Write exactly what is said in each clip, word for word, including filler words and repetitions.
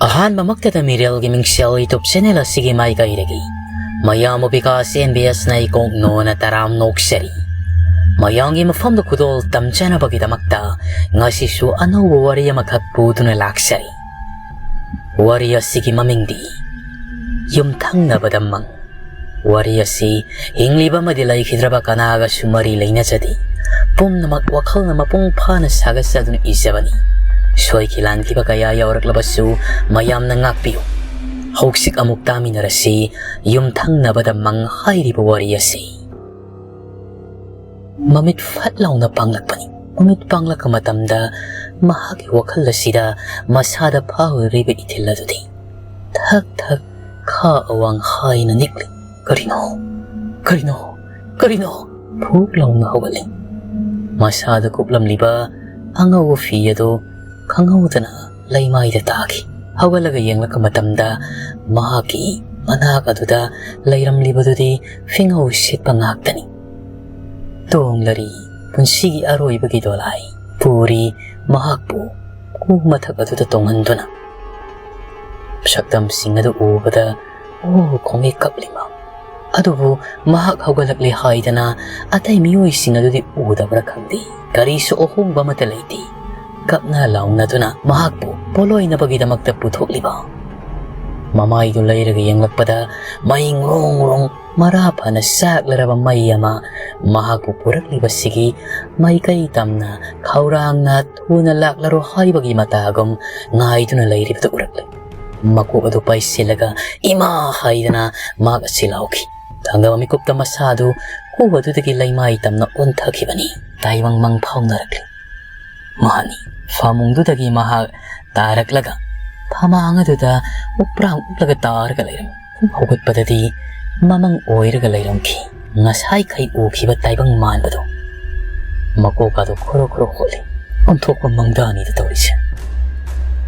ꯑꯍꯥꯟꯕꯃꯛꯇꯗ ꯃꯤꯔꯦꯜꯒꯤ ꯃꯤꯡꯁꯦꯜ YouTube channel ꯑꯁꯤꯒꯤ ꯃꯥꯏꯀꯩꯗꯒꯤ ꯃꯌꯥꯝꯕꯨ ꯕꯤꯀꯥꯁ ꯑꯦꯝ ꯕꯤ ꯑꯦꯁꯅ ꯏꯀꯣꯛ ꯅꯣꯅ ꯇꯔꯥꯝ ꯅꯣꯛꯆꯔꯤ꯫ ꯃꯌꯥꯝꯒꯤ ꯃꯐꯝꯗ ꯈꯨꯗꯣꯜ ꯇꯝꯖꯅꯕꯒꯤꯗꯃꯛꯇ ꯉꯁꯤꯁꯨ ꯑꯅꯧꯕ ꯋꯥꯔꯤ ꯑꯃꯈꯛ ꯄꯨꯗꯨꯅ ꯂꯥꯛꯆꯔꯤ꯫ ꯋꯥꯔꯤ ꯑꯁꯤꯒꯤ ꯃꯃꯤꯡꯗꯤ ꯌꯨꯝꯊꯪꯅꯕꯗ ꯃꯪ꯫ ꯋꯥꯔꯤ ꯑꯁꯤ ꯍꯤꯡꯂꯤꯕ ꯑꯃꯗꯤ ꯂꯩꯈꯤꯗ꯭ꯔꯕ ꯀꯅꯥꯒꯁꯨ ꯃꯔꯤ ꯂꯩꯅꯖꯗꯦ꯫ ꯄꯨꯝꯅꯃꯛ ꯋꯥꯈꯜꯅ ꯃꯄꯨꯡ ꯐꯥꯅ ꯁꯥꯒꯠꯆꯗꯨꯅ ꯏꯖꯕꯅꯤ꯫ ꯁꯣꯏꯈꯤ ꯂꯥꯟꯈꯤꯕ ꯀꯌꯥ ꯌꯥꯎꯔꯛꯂꯕꯁꯨ ꯃꯌꯥꯝꯅ ꯉꯥꯛꯄꯤꯌꯨ꯫ ꯍꯧꯖꯤꯛ ꯑꯃꯨꯛ ꯇꯥꯃꯤꯟꯅꯔꯁꯤ ꯌꯨꯝꯊꯪꯅꯕꯗ ꯃꯪ ꯍꯥꯏꯔꯤꯕ ꯋꯥꯔꯤ ꯑꯁꯤ꯫ ꯃꯃꯤꯠ ꯐꯠ ꯂꯥꯎꯅ ꯄꯥꯡꯂꯛꯄꯅꯤ꯫ ꯃꯃꯤꯠ ꯄꯥꯡꯂꯛꯄ ꯃꯇꯝꯗ ꯃꯍꯥꯛꯀꯤ ꯋꯥꯈꯜ ꯑꯁꯤꯗ ꯃꯁꯥꯗ ꯐꯥꯎꯔꯤꯕ ꯏꯊꯤꯜ ꯑꯗꯨꯗꯤ ꯊꯛ ꯊꯛ ꯈꯥ ꯑꯋꯥꯡ ꯍꯥꯏꯅ ꯅꯤꯛꯂꯤ꯫ "ꯀꯔꯤꯅꯣ? ꯀꯔꯤꯅꯣ? ꯀꯔꯤꯅꯣ?" ꯐꯨꯛ ꯂꯥꯎꯅ ꯍꯧꯒꯠꯂꯤ꯫ ꯃꯁꯥꯗ ꯀꯨꯞꯂꯝꯂꯤꯕ ꯑꯉꯧꯕ ꯐꯤ ꯑꯗꯨ ꯈꯪꯍꯧꯗꯅ ꯂꯩꯃꯥꯏꯗ ꯇꯥꯈꯤ꯫ ꯍꯧꯒꯠꯂꯒ ꯌꯦꯡꯂꯛꯄ ꯃꯇꯝꯗ ꯃꯍꯥꯛꯀꯤ ꯃꯅꯥꯛ ꯑꯗꯨꯗ ꯂꯩꯔꯝꯂꯤꯕꯗꯨꯗꯤ ꯐꯤꯉꯧ ꯁꯤꯠꯄ ꯉꯥꯛꯇꯅꯤ꯫ ꯇꯣꯡꯂꯔꯤ ꯄꯨꯟꯁꯤꯒꯤ ꯑꯔꯣꯏꯕꯒꯤ ꯗꯣꯂꯥꯏ꯫ ꯄꯨꯔꯤ ꯃꯍꯥꯛꯄꯨ ꯀꯨ ꯃꯊꯛ ꯑꯗꯨꯗ ꯇꯣꯡꯍꯟꯗꯨꯅ꯫ ꯁꯛꯇꯝꯁꯤꯡ ꯑꯗꯨ ꯎꯕꯗ ꯑꯣ ꯈꯣꯡꯉꯩ ꯀꯞꯂꯤꯃ꯫ ꯑꯗꯨꯕꯨ ꯃꯍꯥꯛ ꯍꯧꯒꯠꯂꯛꯂꯦ ꯍꯥꯏꯗꯅ ꯑꯇꯩ ꯃꯤꯑꯣꯏꯁꯤꯡ ꯑꯗꯨꯗꯤ ꯎꯗꯕ꯭ꯔꯥ ꯈꯪꯗꯦ, ꯀꯔꯤꯁꯨ ꯑꯍꯣꯡꯕ ꯑꯃꯠꯇ ꯂꯩꯇꯦ꯫ ꯀꯞꯅ ꯂꯥꯎꯅꯗꯨꯅ ꯃꯍꯥꯛꯄꯨ ꯄꯣꯂꯣꯏꯅꯕꯒꯤꯗꯃꯛꯇ ꯄꯨꯊꯣꯛꯂꯤꯕ꯫ ꯃꯃꯥꯏꯗꯨ ꯂꯩꯔꯒ ꯌꯦꯡꯂꯛꯄꯗ ꯃꯩ ꯉ꯭ꯔꯣꯡ ꯉ꯭ꯔꯣꯡ ꯃꯔꯥ ꯐꯅ ꯆꯥꯛꯂꯔꯕ ꯃꯩ ꯑꯃ ꯃꯍꯥꯛꯄꯨ ꯄꯨꯔꯛꯂꯤꯕꯁꯤꯒꯤ ꯃꯥꯏꯀꯩ ꯇꯝꯅ ꯈꯧꯔꯥꯡꯅ ꯊꯨꯅ ꯂꯥꯛꯂꯔꯣ ꯍꯥꯏꯕꯒꯤ ꯃꯇꯥꯒꯨꯝ ꯉꯥꯏꯗꯨꯅ ꯂꯩꯔꯤꯕꯗꯨ ꯎꯔꯛꯂꯦ꯫ ꯃꯀꯣꯛ ꯑꯗꯨ ꯄꯥꯏꯁꯤꯜꯂꯒ "ꯏꯃꯥ!" ꯍꯥꯏꯗꯅ ꯃꯍꯥꯛ ꯑꯁꯤ ꯂꯥꯎꯈꯤ꯫ ꯊꯪꯒꯕ ꯃꯤꯀꯨꯞꯇ ꯃꯁꯥꯗꯨ ꯀꯨ ꯑꯗꯨꯗꯒꯤ ꯂꯩꯃꯥꯏ ꯇꯝꯅ ꯑꯣꯟꯊꯈꯤꯕꯅꯤ꯫ ꯇꯥꯏꯕꯪ ꯃꯪ ꯐꯥꯎꯅꯔꯛꯂꯤ꯫ ꯃꯍꯥꯛꯅꯤ꯫ ꯐꯃꯨꯡꯗꯨꯗꯒꯤ ꯃꯍꯥꯛ ꯇꯥꯔꯛꯂꯒ ꯐꯃꯥꯡ ꯑꯗꯨꯗ ꯎꯞꯄ꯭ꯔꯥꯡ ꯎꯞꯂꯒ ꯇꯥꯔꯒ ꯂꯩꯔꯝꯃꯤ꯫ ꯍꯧꯒꯠꯄꯗꯗꯤ ꯃꯃꯪ ꯑꯣꯏꯔꯒ ꯂꯩꯔꯝꯈꯤ꯫ ꯉꯁꯥꯏꯈꯩ ꯎꯈꯤꯕ ꯇꯥꯏꯕꯪ ꯃꯥꯟꯕꯗꯨ꯫ ꯃꯀꯣꯛ ꯑꯗꯨ ꯈꯣꯔꯣ ꯈꯣꯔꯣ ꯍꯣꯠꯂꯤ꯫ ꯑꯣꯟꯊꯣꯛꯄ ꯃꯪꯗꯥꯅꯤꯗ ꯇꯧꯔꯤꯁꯦ꯫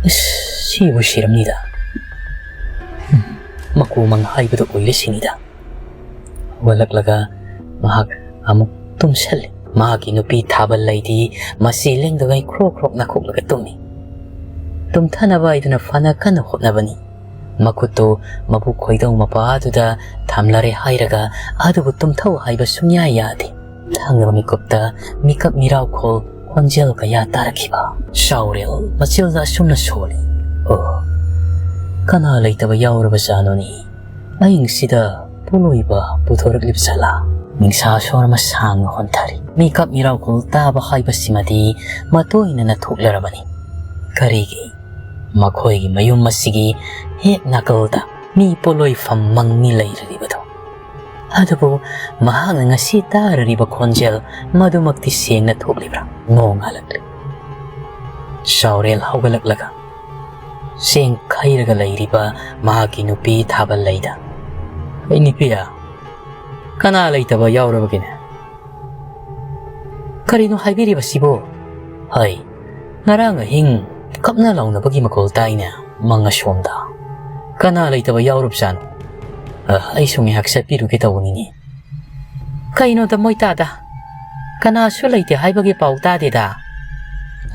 ꯑꯁ, ꯁꯤꯕꯨ ꯁꯤꯔꯝꯅꯤꯗ꯫ ꯎꯝ, ꯃꯀꯨ ꯃꯪ ꯍꯥꯏꯕꯗꯨ ꯑꯣꯏꯔꯁꯤꯅꯤꯗ꯫ ꯍꯧꯒꯠꯂꯛꯂꯒ ꯃꯍꯥꯛ ꯑꯃꯨꯛ ꯇꯨꯝꯁꯜꯂꯤ꯫ ꯃꯍꯥꯛꯀꯤ ꯅꯨꯄꯤ ꯊꯥꯕꯜ ꯂꯩꯗꯤ ꯃꯆꯦ ꯂꯦꯡꯗꯉꯩ ꯈ꯭ꯔꯣꯛ ꯈ꯭ꯔꯣꯛ ꯅꯥꯈꯣꯛꯂꯒ ꯇꯨꯝꯃꯤ꯫ ꯇꯨꯝꯊꯅꯕ ꯍꯥꯏꯗꯨꯅ ꯐꯅ ꯀꯟꯅ ꯍꯣꯠꯅꯕꯅꯤ꯫ ꯃꯈꯨꯠꯇꯨ ꯃꯕꯨꯛ ꯈꯣꯏꯗꯧ ꯃꯄꯥꯗꯨꯗ ꯊꯝꯂꯔꯦ ꯍꯥꯏꯔꯒ ꯑꯗꯨꯕꯨ ꯇꯨꯝꯊꯧ ꯍꯥꯏꯕ ꯁꯨꯡꯌꯥ ꯌꯥꯗꯦ꯫ ꯊꯪꯅꯕ ꯃꯤꯀꯨꯞꯇ ꯃꯤꯀꯞ ꯃꯤꯔꯥꯎꯈꯣꯜ ꯈꯣꯟꯖꯦꯜ ꯀꯌꯥ ꯇꯥꯔꯛꯈꯤꯕ꯫ ꯁꯥꯎꯔꯦꯜ ꯃꯆꯤꯜꯗ ꯑꯁꯨꯝꯅ ꯁꯣꯜꯂꯤ, "ꯑꯣ, ꯀꯅꯥ ꯂꯩꯇꯕ ꯌꯥꯎꯔꯕꯖꯥꯠꯅꯣꯅꯦ? ꯑꯍꯤꯡꯁꯤꯗ ꯄꯣꯠꯂꯣꯏꯕ ꯄꯨꯊꯣꯔꯛꯂꯤꯕ ꯖꯥꯠꯂꯥ?" ꯅꯤꯡꯁꯥ ꯁꯣꯔ ꯑꯃ ꯁꯥꯡꯅ ꯍꯣꯟꯊꯔꯤ꯫ ꯃꯤꯀꯞ ꯃꯤꯔꯥꯎꯈꯣꯜ ꯇꯥꯕ ꯍꯥꯏꯕꯁꯤꯃꯗꯤ ꯃꯇꯣꯏꯅꯅ ꯊꯣꯛꯂꯔꯕꯅꯤ꯫ ꯀꯔꯤꯒꯤ? ꯃꯈꯣꯏꯒꯤ ꯃꯌꯨꯝ ꯑꯁꯤꯒꯤ ꯍꯦꯛ ꯅꯥꯀꯜꯗ ꯃꯤ ꯄꯣꯠꯂꯣꯏꯐꯝ ꯃꯪꯅꯤ ꯂꯩꯔꯤꯕꯗꯣ꯫ ꯑꯗꯨꯕꯨ ꯃꯍꯥꯛꯅ ꯉꯁꯤ ꯇꯥꯔꯔꯤꯕ ꯈꯣꯟꯖꯦꯜ ꯃꯗꯨꯃꯛꯇꯤ ꯁꯦꯡꯅ ꯊꯣꯛꯂꯤꯕ꯭ꯔꯥ? ꯅꯣꯡꯉꯥꯜꯂꯛꯂꯤ꯫ ꯁꯥꯎꯔꯦꯜ ꯍꯧꯒꯠꯂꯛꯂꯒ ꯆꯦꯡ ꯈꯩꯔꯒ ꯂꯩꯔꯤꯕ ꯃꯍꯥꯛꯀꯤ ꯅꯨꯄꯤ ꯊꯥꯕꯜ ꯂꯩꯗ, "ꯑꯩ ꯅꯨꯄꯤ, ꯀꯅꯥ ꯂꯩꯇꯕ ꯌꯥꯎꯔꯕꯒꯦꯅꯦ?" "ꯀꯔꯤꯅꯣ ꯍꯥꯏꯕꯤꯔꯤꯕꯁꯤꯕꯣ? ꯍꯩ, ꯉꯔꯥꯡ ꯑꯍꯤꯡ ꯀꯞꯅ ꯂꯥꯎꯅꯕꯒꯤ ꯃꯈꯣꯜ ꯇꯥꯏꯅꯦ ꯃꯪ ꯑꯁꯣꯝꯗ꯫ ꯀꯅꯥ ꯂꯩꯇꯕ ꯌꯥꯎꯔꯕꯖꯥꯠꯅꯣ? ꯑ, ꯑꯩꯁꯨ ꯉꯥꯏꯍꯥꯛ ꯆꯠꯄꯤꯔꯨꯒꯦ ꯇꯧꯕꯅꯤꯅꯦ꯫" "ꯀꯩꯅꯣꯗ ꯃꯣꯏ ꯇꯥꯗ? ꯀꯅꯥꯁꯨ ꯂꯩꯇꯦ ꯍꯥꯏꯕꯒꯤ ꯄꯥꯎ ꯇꯥꯗꯦꯗ꯫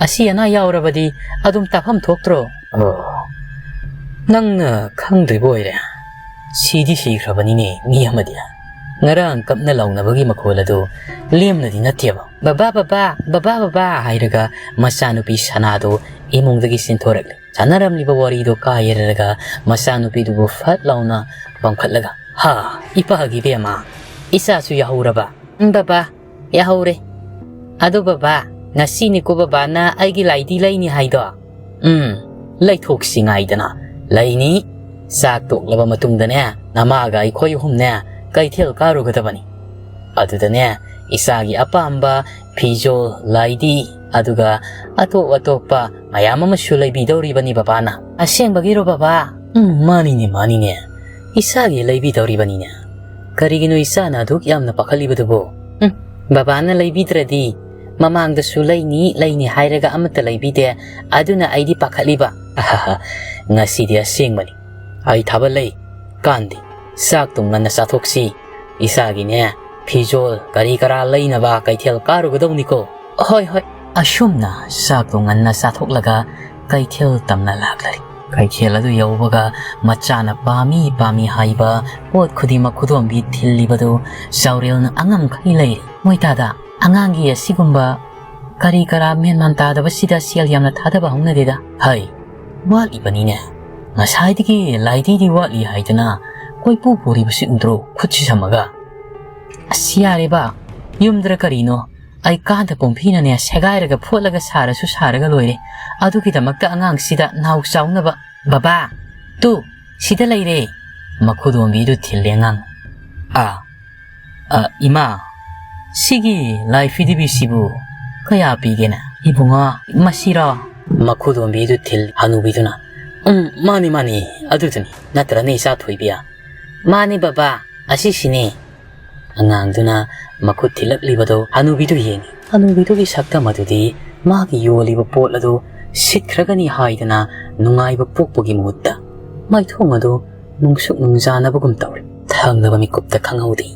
ꯑꯁꯤ ꯑꯅꯥ ꯌꯥꯎꯔꯕꯗꯤ ꯑꯗꯨꯝ ꯇꯥꯐꯝ ꯊꯣꯛꯇ꯭ꯔꯣ?" "ꯑꯣ, ꯅꯪꯅ ꯈꯪꯗ꯭ꯔꯤꯕ ꯑꯣꯏꯔꯦ꯫ ꯁꯤꯗꯤ ꯁꯤꯈ꯭ꯔꯕꯅꯤꯅꯦ ꯃꯤ ꯑꯃꯗꯤ꯫ ꯉꯔꯥꯡ ꯀꯞꯅ ꯂꯥꯎꯅꯕꯒꯤ ꯃꯈꯣꯜ ꯑꯗꯨ ꯂꯦꯝꯅꯗꯤ ꯅꯠꯇꯦꯕ꯫" "ꯕꯕꯥ, ꯕꯕꯥ, ꯕꯕꯥ, ꯕꯕꯥ" ꯍꯥꯏꯔꯒ ꯃꯆꯥꯅꯨꯄꯤ ꯁꯅꯥꯗꯨ ꯏꯃꯨꯡꯗꯒꯤ ꯆꯦꯟꯊꯣꯔꯛꯂꯦ꯫ ꯁꯥꯟꯅꯔꯝꯂꯤꯕ ꯋꯥꯔꯤꯗꯨ ꯀꯥꯏꯔꯔꯒ ꯃꯆꯥꯅꯨꯄꯤꯗꯨꯕꯨ ꯐꯠ ꯂꯥꯎꯅ ꯄꯝꯈꯠꯂꯒ, "ꯍꯥ, ꯏꯄꯥꯒꯤ ꯕꯦꯝꯃ, ꯏꯆꯥꯁꯨ ꯌꯥꯍꯧꯔꯕ?" "ꯎꯝ, ꯕꯕꯥ, ꯌꯥꯍꯧꯔꯦ꯫ ꯑꯗꯣ ꯕꯕꯥ, ꯉꯁꯤꯅꯤꯀꯣ ꯕꯕꯥꯅ ꯑꯩꯒꯤ ꯂꯥꯏꯗꯤ ꯂꯩꯅꯤ ꯍꯥꯏꯗꯣ?" "ꯎꯝ, ꯂꯩꯊꯣꯛꯁꯤ ꯉꯥꯏꯗꯅ꯫ ꯂꯩꯅꯤ꯫ ꯆꯥꯛ ꯇꯣꯛꯂꯕ ꯃꯇꯨꯡꯗꯅꯦ, ꯅꯃꯥꯒ ꯑꯩꯈꯣꯏ ꯑꯍꯨꯝꯅꯦ ꯀꯩꯊꯦꯜ ꯀꯥꯔꯨꯒꯗꯕꯅꯤ꯫ ꯑꯗꯨꯗꯅꯦ, ꯏꯆꯥꯒꯤ ꯑꯄꯥꯝꯕ ꯐꯤꯖꯣꯜ, ꯂꯥꯏꯗꯤ, ꯑꯗꯨꯒ ꯑꯇꯣꯞ ꯑꯇꯣꯞꯄ ꯃꯌꯥꯝ ꯑꯃꯁꯨ ꯂꯩꯕꯤꯗꯧꯔꯤꯕꯅꯤ ꯕꯕꯥꯅ꯫" "ꯑꯁꯦꯡꯕꯒꯤꯔꯣ ꯕꯕꯥ?" "ꯎꯝ, ꯃꯥꯅꯤꯅꯦ, ꯃꯥꯅꯤꯅꯦ꯫ ꯏꯆꯥꯒꯤ ꯂꯩꯕꯤꯗꯧꯔꯤꯕꯅꯤꯅꯦ꯫ ꯀꯔꯤꯒꯤꯅꯣ ꯏꯆꯥꯅ ꯑꯗꯨꯛ ꯌꯥꯝꯅ ꯄꯥꯈꯠꯂꯤꯕꯗꯨꯕꯨ?" "ꯎꯝ, ꯕꯕꯥꯅ ꯂꯩꯕꯤꯗ꯭ꯔꯗꯤ ꯃꯃꯥꯡꯗꯁꯨ ꯂꯩꯅꯤ, ꯂꯩꯅꯤ ꯍꯥꯏꯔꯒ ꯑꯃꯠꯇ ꯂꯩꯕꯤꯗꯦ꯫ ꯑꯗꯨꯅ ꯑꯩꯗꯤ ꯄꯥꯈꯠꯂꯤꯕ꯫" "ꯑꯍꯥꯍꯥ, ꯉꯁꯤꯗꯤ ꯑꯁꯦꯡꯕꯅꯤ꯫ ꯑꯩ ꯊꯥꯕꯜ ꯂꯩ꯫ ꯀꯥꯟꯗꯦ, ꯆꯥꯛꯇꯣ ꯉꯟꯅ ꯆꯥꯊꯣꯛꯁꯤ꯫ ꯏꯆꯥꯒꯤꯅꯦ, ꯐꯤꯖꯣꯜ ꯀꯔꯤ ꯀꯔꯥ ꯂꯩꯅꯕ ꯀꯩꯊꯦꯜ ꯀꯥꯔꯨꯒꯗꯧꯅꯤꯀꯣ꯫" "ꯍꯣꯏ, ꯍꯣꯏ꯫" ꯑꯁꯨꯝꯅ ꯆꯥꯛꯇꯣ ꯉꯟꯅ ꯆꯥꯊꯣꯛꯂꯒ ꯀꯩꯊꯦꯜ ꯇꯝꯅ ꯂꯥꯛꯂꯔꯤ꯫ ꯀꯩꯊꯦꯜ ꯑꯗꯨ ꯌꯧꯕꯒ ꯃꯆꯥꯅ ꯄꯥꯝꯃꯤ ꯄꯥꯝꯃꯤ ꯍꯥꯏꯕ ꯄꯣꯠ ꯈꯨꯗꯤꯡꯃꯛ ꯈꯨꯗꯣꯝꯕꯤ ꯊꯤꯜꯂꯤꯕꯗꯨ ꯖꯥꯎꯔꯦꯜꯅ ꯑꯉꯝꯈꯩ ꯂꯩꯔꯤ꯫ ꯃꯣꯏꯇꯥꯗ ꯑꯉꯥꯡꯒꯤ ꯑꯁꯤꯒꯨꯝꯕ ꯀꯔꯤ ꯀꯔꯥ ꯃꯦꯟꯃꯥꯟ ꯇꯥꯗꯕꯁꯤꯗ ꯁꯦꯜ ꯌꯥꯝꯅ ꯊꯥꯗꯕ ꯍꯧꯅꯗꯦꯗ꯫ ꯍꯩ, ꯋꯥꯠꯂꯤꯕꯅꯤꯅꯦ꯫ ꯉꯁꯥꯏꯗꯒꯤ ꯂꯥꯏꯙꯤꯗꯤ ꯋꯥꯠꯂꯤ ꯍꯥꯏꯗꯨꯅ ꯀꯣꯏꯄꯨ ꯄꯨꯔꯤꯕꯁꯤ ꯎꯗ꯭ꯔꯣ? ꯈꯨꯠꯁꯤ ꯁꯝꯃꯒ꯫ ꯑꯁ, ꯌꯥꯔꯦꯕ, ꯌꯨꯝꯗ꯭ꯔ ꯀꯔꯤꯅꯣ? ꯑꯩ ꯀꯥꯟꯗ ꯀꯣꯝꯐꯤꯅꯅꯦ ꯁꯦꯒꯥꯏꯔꯒ ꯐꯣꯠꯂꯒ ꯁꯥꯔꯁꯨ ꯁꯥꯔꯒ ꯂꯣꯏꯔꯦ꯫ ꯑꯗꯨꯒꯤꯗꯃꯛꯇ ꯑꯉꯥꯡꯁꯤꯗ ꯅꯥꯎ ꯆꯥꯎꯅꯕ꯫ ꯕꯕꯥ, ꯇꯨ, ꯁꯤꯗ ꯂꯩꯔꯦ꯫ ꯃꯈꯨꯗꯣꯝꯕꯤꯗꯨ ꯊꯤꯜꯂꯦ ꯑꯉꯥꯡ꯫ ꯑꯥ, ꯑ, ꯏꯃꯥ, ꯁꯤꯒꯤ ꯂꯥꯏ ꯐꯤꯗꯤꯕꯤꯁꯤꯕꯨ ꯀꯌꯥ ꯄꯤꯒꯦꯅ? ꯏꯕꯨꯡꯉꯣ, ꯃꯁꯤꯔꯣ? ꯃꯈꯨꯗꯣꯝꯕꯤꯗꯨ ꯊꯤꯜ ꯍꯅꯨꯕꯤꯗꯨꯅ, "ꯎꯝ, ꯃꯥꯅꯤ, ꯃꯥꯅꯤ, ꯑꯗꯨꯗꯨꯅꯤ, ꯅꯠꯇ꯭ꯔꯅꯦ, ꯏꯆꯥ ꯊꯣꯏꯕꯤ?" "ꯃꯥꯅꯤ, ꯕꯕꯥ, ꯑꯁꯤꯁꯤꯅꯤ꯫" ꯑꯉꯥꯡꯗꯨꯅ ꯃꯈꯨꯠ ꯊꯤꯜꯂꯛꯂꯤꯕꯗꯨ ꯍꯅꯨꯕꯤꯗꯨ ꯌꯦꯡꯉꯤ꯫ ꯍꯅꯨꯕꯤꯗꯨꯒꯤ ꯁꯛꯇꯝ ꯑꯗꯨꯗꯤ ꯃꯥꯒꯤ ꯌꯣꯜꯂꯤꯕ ꯄꯣꯠ ꯑꯗꯨ ꯁꯤꯠꯈ꯭ꯔꯒꯅꯤ ꯍꯥꯏꯗꯅ ꯅꯨꯡꯉꯥꯏꯕ ꯄꯣꯛꯄꯒꯤ ꯃꯍꯨꯠꯇ ꯃꯥꯏꯊꯣꯡ ꯑꯗꯨ ꯅꯨꯡꯁꯨꯛ ꯅꯨꯡꯖꯥꯅꯕꯒꯨꯝ ꯇꯧꯔꯦ꯫ ꯊꯪꯅꯕ ꯃꯤꯀꯨꯞꯇ ꯈꯪꯍꯧꯗꯦ꯫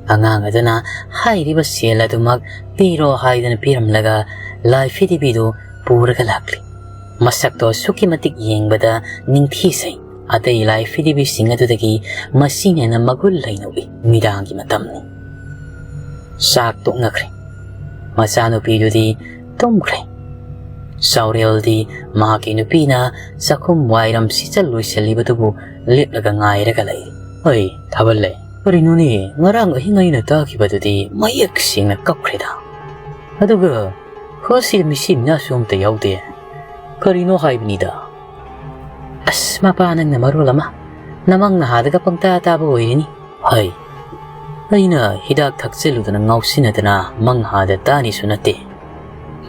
ꯑꯉꯥꯡ ꯑꯗꯨꯅ ꯍꯥꯏꯔꯤꯕ ꯁꯦꯜ ꯑꯗꯨꯃꯛ ꯄꯤꯔꯣ ꯍꯥꯏꯗꯅ ꯄꯤꯔꯝꯂꯒ ꯂꯥꯏ ꯐꯤꯗꯤꯕꯤꯗꯨ ꯄꯨꯔꯒ ꯂꯥꯛꯂꯤ꯫ ꯃꯁꯛꯇꯣ ꯑꯁꯨꯛꯀꯤ ꯃꯇꯤꯛ ꯌꯦꯡꯕꯗ ꯅꯤꯡꯊꯤꯖꯩ꯫ ꯑꯇꯩ ꯂꯥꯏ ꯐꯤꯗꯤꯕꯤꯁꯤꯡ ꯑꯗꯨꯗꯒꯤ ꯃꯁꯤꯅ ꯍꯦꯟꯅ ꯃꯒꯨꯟ ꯂꯩꯅ ꯎꯏ꯫ ꯅꯨꯃꯤꯗꯥꯡꯒꯤ ꯃꯇꯝꯅꯤ꯫ ꯆꯥꯛ ꯇꯣꯛꯅꯈ꯭ꯔꯦ꯫ ꯃꯆꯥꯅꯨꯄꯤꯗꯨꯗꯤ ꯇꯨꯝꯈ꯭ꯔꯦ꯫ ꯆꯥꯎꯔꯦꯜꯗꯤ ꯃꯍꯥꯛꯀꯤ ꯅꯨꯄꯤꯅ ꯆꯥꯛꯈꯨꯝ ꯋꯥꯏꯔꯝ ꯁꯤꯠꯆ ꯂꯣꯏꯁꯤꯜꯂꯤꯕꯗꯨꯕꯨ ꯂꯦꯞꯂꯒ ꯉꯥꯏꯔꯒ ꯂꯩꯔꯤ꯫ "ꯍꯣꯏ, ꯊꯥꯕꯜꯂꯦ꯫ ꯀꯔꯤꯅꯣꯅꯦ, ꯉꯔꯥꯡ ꯑꯍꯤꯡ ꯑꯩꯅ ꯇꯥꯈꯤꯕꯗꯨꯗꯤ ꯃꯌꯦꯛ ꯁꯦꯡꯅ ꯀꯞꯈ꯭ꯔꯦꯗ꯫ ꯑꯗꯨꯒ ꯍꯣꯁꯤ ꯃꯤꯁꯤ ꯃꯤꯅꯥꯁꯨ ꯑꯝꯇ ꯌꯥꯎꯗꯦ꯫ ꯀꯔꯤꯅꯣ ꯍꯥꯏꯕꯅꯤꯗ?" "ꯑꯁ, ꯃꯄꯥ ꯅꯪꯅ ꯃꯔꯣꯜ ꯑꯃ, ꯅꯃꯪ ꯅꯍꯥꯗꯒ ꯄꯪꯇꯥ ꯇꯥꯕ ꯑꯣꯏꯔꯤꯅꯤ꯫" "ꯍꯩ, ꯑꯩꯅ ꯍꯤꯗꯥꯛ ꯊꯛꯆꯜꯂꯨꯗꯅ ꯉꯥꯎꯁꯤꯟꯅꯗꯅ ꯃꯪ ꯍꯥꯗ ꯇꯥꯅꯤꯁꯨ ꯅꯠꯇꯦ꯫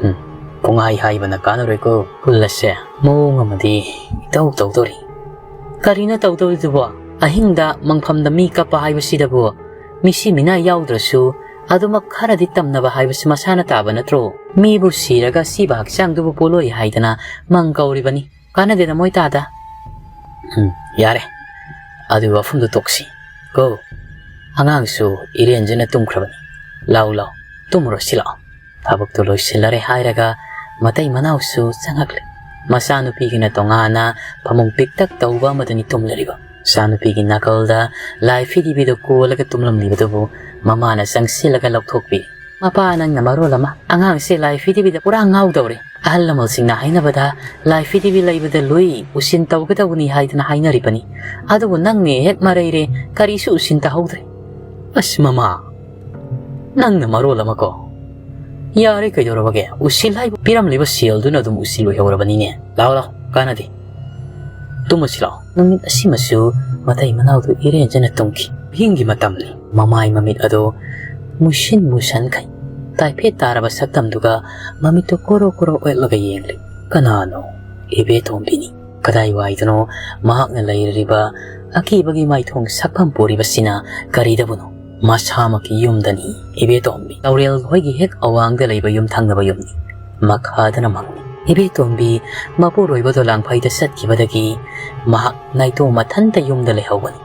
ꯎꯝ, ꯄꯨꯡꯍꯥꯏ ꯍꯥꯏꯕꯅ ꯀꯥꯟꯅꯔꯣꯏꯀꯣ, ꯍꯨꯜꯂꯁꯦ꯫ ꯃꯑꯣꯡ ꯑꯃꯗꯤ ꯏꯇꯧ ꯇꯧꯗꯣꯔꯤ꯫" "ꯀꯔꯤꯅꯣ ꯇꯧꯗꯧꯔꯤꯗꯨꯕꯣ? ꯑꯍꯤꯡꯗ ꯃꯪꯐꯝꯗ ꯃꯤ ꯀꯞꯄ ꯍꯥꯏꯕꯁꯤꯗꯕꯨ ꯃꯤꯁꯤ ꯃꯤꯅꯥ ꯌꯥꯎꯗ꯭ꯔꯁꯨ ꯑꯗꯨꯃꯛ ꯈꯔꯗꯤ ꯇꯝꯅꯕ ꯍꯥꯏꯕꯁꯤ ꯃꯁꯥꯅ ꯇꯥꯕ ꯅꯠꯇ꯭ꯔꯣ? ꯃꯤꯕꯨ ꯁꯤꯔꯒ ꯁꯤꯕ ꯍꯛꯆꯥꯡꯗꯨꯕꯨ ꯄꯣꯠꯂꯣꯏ ꯍꯥꯏꯗꯅ ꯃꯪ ꯀꯧꯔꯤꯕꯅꯤ꯫ ꯀꯥꯟꯅꯗꯦꯗ ꯃꯣꯏ ꯇꯥꯗ꯫" "ꯎꯝ, ꯌꯥꯔꯦ꯫ ꯑꯗꯨꯒꯤ ꯋꯥꯐꯝꯗꯨ ꯇꯣꯛꯁꯤ꯫ ꯀꯣ, ꯑꯉꯥꯡꯁꯨ ꯏꯔꯦꯟꯖꯅ ꯇꯨꯝꯈ꯭ꯔꯕꯅꯤ꯫ ꯂꯥꯎ, ꯂꯥꯎ, ꯇꯨꯝꯃꯨꯔꯣ ꯁꯤ ꯂꯥꯛꯑꯣ꯫" ꯊꯕꯛꯇꯨ ꯂꯣꯏꯁꯤꯜꯂꯔꯦ ꯍꯥꯏꯔꯒ ꯃꯇꯩ ꯃꯅꯥꯎꯁꯨ ꯆꯪꯉꯛꯂꯦ꯫ ꯃꯆꯥꯅꯨꯄꯤꯒꯤꯅ ꯇꯣꯉꯥꯟꯅ ꯐꯃꯨꯡ ꯄꯤꯛꯇꯛ ꯇꯧꯕ ꯑꯃꯗꯅꯤ ꯇꯨꯝꯂꯤꯕ꯫ ꯃꯆꯥꯅꯨꯄꯤꯒꯤ ꯅꯥꯀꯜꯗ ꯂꯥꯏ ꯐꯤꯗꯤꯕꯤꯗꯨ ꯀꯣꯜꯂꯒ ꯇꯨꯝꯂꯝꯂꯤꯕꯗꯨꯕꯨ ꯃꯃꯥꯅ ꯆꯪꯁꯤꯜꯂꯒ ꯂꯧꯊꯣꯛꯄꯤ꯫ "ꯃꯄꯥ, ꯅꯪꯅ ꯃꯔꯣꯜ ꯑꯃ ꯑꯉꯥꯡꯁꯦ ꯂꯥꯏ ꯐꯤꯗꯤꯕꯤꯗ ꯄꯨꯔꯥ ꯉꯥꯎꯗꯧꯔꯦ꯫ ꯑꯍꯜ ꯂꯃꯟꯁꯤꯡꯅ ꯍꯥꯏꯅꯕꯗ ꯂꯥꯏ ꯐꯤꯗꯤꯕꯤ ꯂꯩꯕꯗ ꯂꯨꯏ ꯎꯁꯤꯟ ꯇꯧꯒꯗꯧꯕꯅꯤ ꯍꯥꯏꯗꯅ ꯍꯥꯏꯅꯔꯤꯕꯅꯤ꯫ ꯑꯗꯨꯕꯨ ꯅꯪꯅꯦ ꯍꯦꯛ ꯃꯔꯩꯔꯦ, ꯀꯔꯤꯁꯨ ꯎꯁꯤꯟ ꯇꯧꯍꯧꯗ꯭ꯔꯦ꯫" "ꯑꯁ ꯃꯃꯥ, ꯅꯪꯅ ꯃꯔꯣꯜ ꯑꯃꯀꯣ꯫ ꯌꯥꯔꯦ, ꯀꯩꯗꯧꯔꯕꯒꯦ? ꯎꯁꯤꯜ ꯍꯥꯏꯕ ꯄꯤꯔꯝꯂꯤꯕ ꯁꯦꯜꯗꯨꯅ ꯑꯗꯨꯝ ꯎꯁꯤꯜ ꯑꯣꯏꯍꯧꯔꯕꯅꯤꯅꯦ꯫ ꯂꯥꯛꯑꯣ, ꯂꯥꯛꯑꯣ, ꯀꯥꯟꯅꯗꯦ꯫ ꯇꯨꯝꯃꯁꯤ ꯂꯥꯛꯑꯣ꯫" ꯅꯨꯃꯤꯠ ꯑꯁꯤꯃꯁꯨ ꯃꯇꯩ ꯃꯅꯥꯎꯗꯨ ꯏꯔꯦꯟꯖꯅ ꯇꯨꯝꯈꯤ꯫ ꯑꯍꯤꯡꯒꯤ ꯃꯇꯝꯅꯤ꯫ ꯃꯃꯥꯏ ꯃꯃꯤꯠ ꯑꯗꯨ ꯃꯨꯁꯤꯟ ꯃꯨꯁꯟꯈꯩ ꯇꯥꯏꯐꯦꯠ ꯇꯥꯔꯕ ꯁꯛꯇꯝꯗꯨꯒ ꯃꯃꯤꯠꯇꯨ ꯀꯣꯔꯣ ꯀꯣꯔꯣ ꯑꯣꯠꯂꯒ ꯌꯦꯡꯂꯤ꯫ ꯀꯅꯥꯅꯣ? ꯏꯕꯦꯇꯣꯝꯕꯤꯅꯤ꯫ ꯀꯗꯥꯏꯋꯥꯏꯗꯅꯣ ꯃꯍꯥꯛꯅ ꯂꯩꯔꯤꯕ ꯑꯀꯤꯕꯒꯤ ꯃꯥꯏꯊꯣꯡ ꯁꯛꯐꯝ ꯄꯨꯔꯤꯕꯁꯤꯅ ꯀꯔꯤꯗꯕꯨꯅꯣ? ꯃꯁꯥꯃꯛꯀꯤ ꯌꯨꯝꯗꯅꯤ ꯏꯕꯦꯇꯣꯝꯕꯤ꯫ ꯇꯧꯔꯦꯜ ꯍꯣꯏꯒꯤ ꯍꯦꯛ ꯑꯋꯥꯡꯗ ꯂꯩꯕ ꯌꯨꯝꯊꯪꯅꯕ ꯌꯨꯝꯅꯤ꯫ ꯃꯈꯥꯗꯅ ꯃꯪꯅꯤ꯫ ꯏꯕꯦꯇꯣꯝꯕꯤ ꯃꯄꯨꯔꯣꯏꯕꯗꯣ ꯂꯥꯡꯐꯩꯗ ꯆꯠꯈꯤꯕꯗꯒꯤ ꯃꯍꯥꯛ ꯅꯥꯏꯇꯣꯝ ꯃꯊꯟꯇ ꯌꯨꯝꯗ ꯂꯩꯍꯧꯕꯅꯤ꯫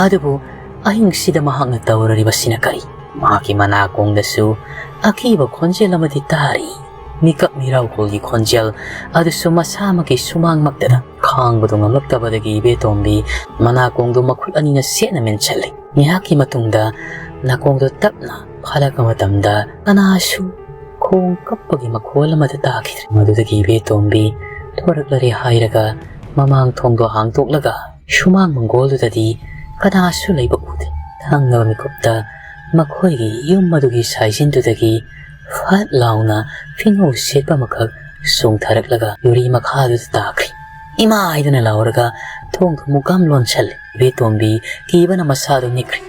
ꯑꯗꯨꯕꯨ ꯑꯍꯤꯡꯁꯤꯗ ꯃꯍꯥꯛꯅ ꯇꯧꯔꯔꯤꯕꯁꯤꯅ ꯀꯔꯤ? ꯃꯍꯥꯛꯀꯤ ꯃꯅꯥꯀꯣꯡꯗꯁꯨ ꯑꯀꯤꯕ ꯈꯣꯟꯖꯦꯜ ꯑꯃꯗꯤ ꯇꯥꯔꯤ꯫ ꯃꯤꯀꯞ ꯃꯤꯔꯥꯎꯈꯣꯜꯒꯤ ꯈꯣꯟꯖꯦꯜ ꯑꯗꯨꯁꯨ ꯃꯁꯥꯃꯛꯀꯤ ꯁꯨꯃꯥꯡꯃꯛꯇꯗ꯫ ꯈꯥꯡꯕꯗꯨ ꯉꯝꯂꯛꯇꯕꯗꯒꯤ ꯏꯕꯦꯇꯣꯝꯕꯤ ꯃꯅꯥꯀꯣꯡꯗꯨ ꯃꯈꯨꯠ ꯑꯅꯤꯅ ꯁꯦꯠꯅ ꯃꯦꯟꯁꯤꯜꯂꯤ꯫ ꯉꯥꯏꯍꯥꯛꯀꯤ ꯃꯇꯨꯡꯗ ꯅꯥꯀꯣꯡꯗꯣ ꯇꯞꯅ ꯐꯥꯂꯛꯄ ꯃꯇꯝꯗ ꯀꯅꯥꯁꯨ ꯈꯣꯡ ꯀꯞꯄꯒꯤ ꯃꯈꯣꯜ ꯑꯃꯠꯇ ꯇꯥꯈꯤꯗ꯭ꯔꯦ꯫ ꯃꯗꯨꯗꯒꯤ ꯏꯕꯦꯇꯣꯝꯕꯤ ꯊꯣꯔꯛꯂꯔꯦ ꯍꯥꯏꯔꯒ ꯃꯃꯥꯡ ꯊꯣꯡꯗꯣ ꯍꯥꯡꯗꯣꯛꯂꯒ ꯁꯨꯃꯥꯡ ꯃꯪꯒꯣꯜꯗꯨꯗꯗꯤ ꯀꯅꯥꯁꯨ ꯂꯩꯕ ꯎꯗꯦ꯫ ꯊꯪꯅꯕ ꯃꯤꯀꯨꯞꯇ ꯃꯈꯣꯏꯒꯤ ꯌꯨꯝ ꯑꯗꯨꯒꯤ ꯁꯥꯏꯖꯤꯟꯗꯨꯗꯒꯤ ꯐꯠ ꯂꯥꯎꯅ ꯐꯤꯉꯧ ꯁꯦꯠꯄ ꯑꯃꯈꯛ ꯆꯣꯡꯊꯔꯛꯂꯒ ꯌꯨꯔꯤ ꯃꯈꯥꯗꯨꯗ ꯇꯥꯈ꯭ꯔꯦ꯫ "ꯏꯃꯥ!" ꯍꯥꯏꯗꯨꯅ ꯂꯥꯎꯔꯒ ꯊꯣꯡꯗꯨ ꯃꯨꯛꯀꯝ ꯂꯣꯟꯁꯜꯂꯦ꯫ ꯏꯕꯦꯇꯣꯝꯕꯤ ꯀꯤꯕꯅ ꯃꯁꯥꯗꯨ ꯅꯤꯛꯈ꯭ꯔꯦ꯫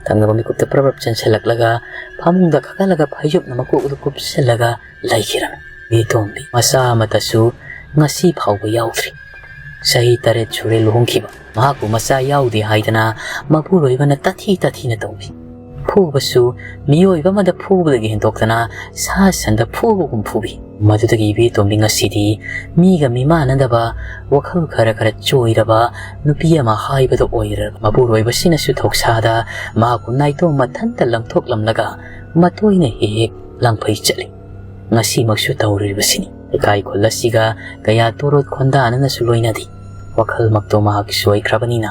ꯊꯪꯅꯕ ꯃꯤꯀꯨꯞꯇ ꯄ꯭ꯔꯞ ꯄ꯭ꯔꯞ ꯆꯦꯟꯁꯤꯜꯂꯛꯂꯒ ꯐꯃꯨꯡꯗ ꯀꯥꯈꯠꯂꯒ ꯐꯩꯖꯨꯞꯅ ꯃꯀꯣꯛ ꯑꯗꯨ ꯀꯨꯞꯁꯤꯜꯂꯒ ꯂꯩꯈꯤꯔꯝꯃꯤ꯫ ꯏꯕꯦꯇꯣꯝꯕꯤ ꯃꯆꯥ ꯑꯃꯠꯇꯁꯨ ꯉꯁꯤ ꯐꯥꯎꯕ ꯌꯥꯎꯗ꯭ꯔꯤ꯫ ꯆꯍꯤ ꯇꯔꯦꯠ ꯁꯨꯔꯦ ꯂꯨꯍꯣꯡꯈꯤꯕ꯫ ꯃꯍꯥꯛꯄꯨ ꯃꯆꯥ ꯌꯥꯎꯗꯦ ꯍꯥꯏꯗꯅ ꯃꯄꯨꯔꯣꯏꯕꯅ ꯇꯥꯊꯤ ꯇꯥꯊꯤꯅ ꯇꯧꯏ꯫ ꯐꯨꯕꯁꯨ ꯃꯤꯑꯣꯏꯕ ꯑꯃꯗ ꯐꯨꯕꯗꯒꯤ ꯍꯦꯟꯗꯣꯛꯇꯅ ꯁꯥ ꯁꯟꯗ ꯐꯨꯕꯒꯨꯝ ꯐꯨꯕꯤ꯫ ꯃꯗꯨꯗꯒꯤ ꯏꯕꯦꯇꯣꯝꯕꯤ ꯉꯁꯤꯗꯤ ꯃꯤꯒ ꯃꯤꯃꯥꯟꯅꯗꯕ, ꯋꯥꯈꯜ ꯈꯔ ꯈꯔ ꯆꯣꯏꯔꯕ ꯅꯨꯄꯤ ꯑꯃ ꯍꯥꯏꯕꯗꯣ ꯑꯣꯏꯔꯦ꯫ ꯃꯄꯨꯔꯣꯏꯕꯁꯤꯅꯁꯨ ꯊꯧꯁꯥꯗ ꯃꯍꯥꯛꯄꯨ ꯅꯥꯏꯇꯣꯝ ꯃꯊꯟꯇ ꯂꯪꯊꯣꯛꯂꯝꯂꯒ ꯃꯇꯣꯏꯅ ꯍꯦꯛ ꯍꯦꯛ ꯂꯪꯐꯩ ꯆꯠꯂꯤ꯫ ꯉꯁꯤꯃꯛꯁꯨ ꯇꯧꯔꯤꯕꯁꯤꯅꯤ꯫ ꯂꯩꯀꯥꯏ ꯈꯨꯜ ꯑꯁꯤꯒ ꯀꯌꯥ ꯇꯣꯔꯣꯠ ꯈꯣꯟꯗꯥꯅꯅꯁꯨ ꯂꯣꯏꯅꯗꯦ꯫ ꯋꯥꯈꯜꯃꯛꯇꯣ ꯃꯍꯥꯛꯀꯤꯁꯨ ꯑꯣꯏꯈ꯭ꯔꯕꯅꯤꯅ,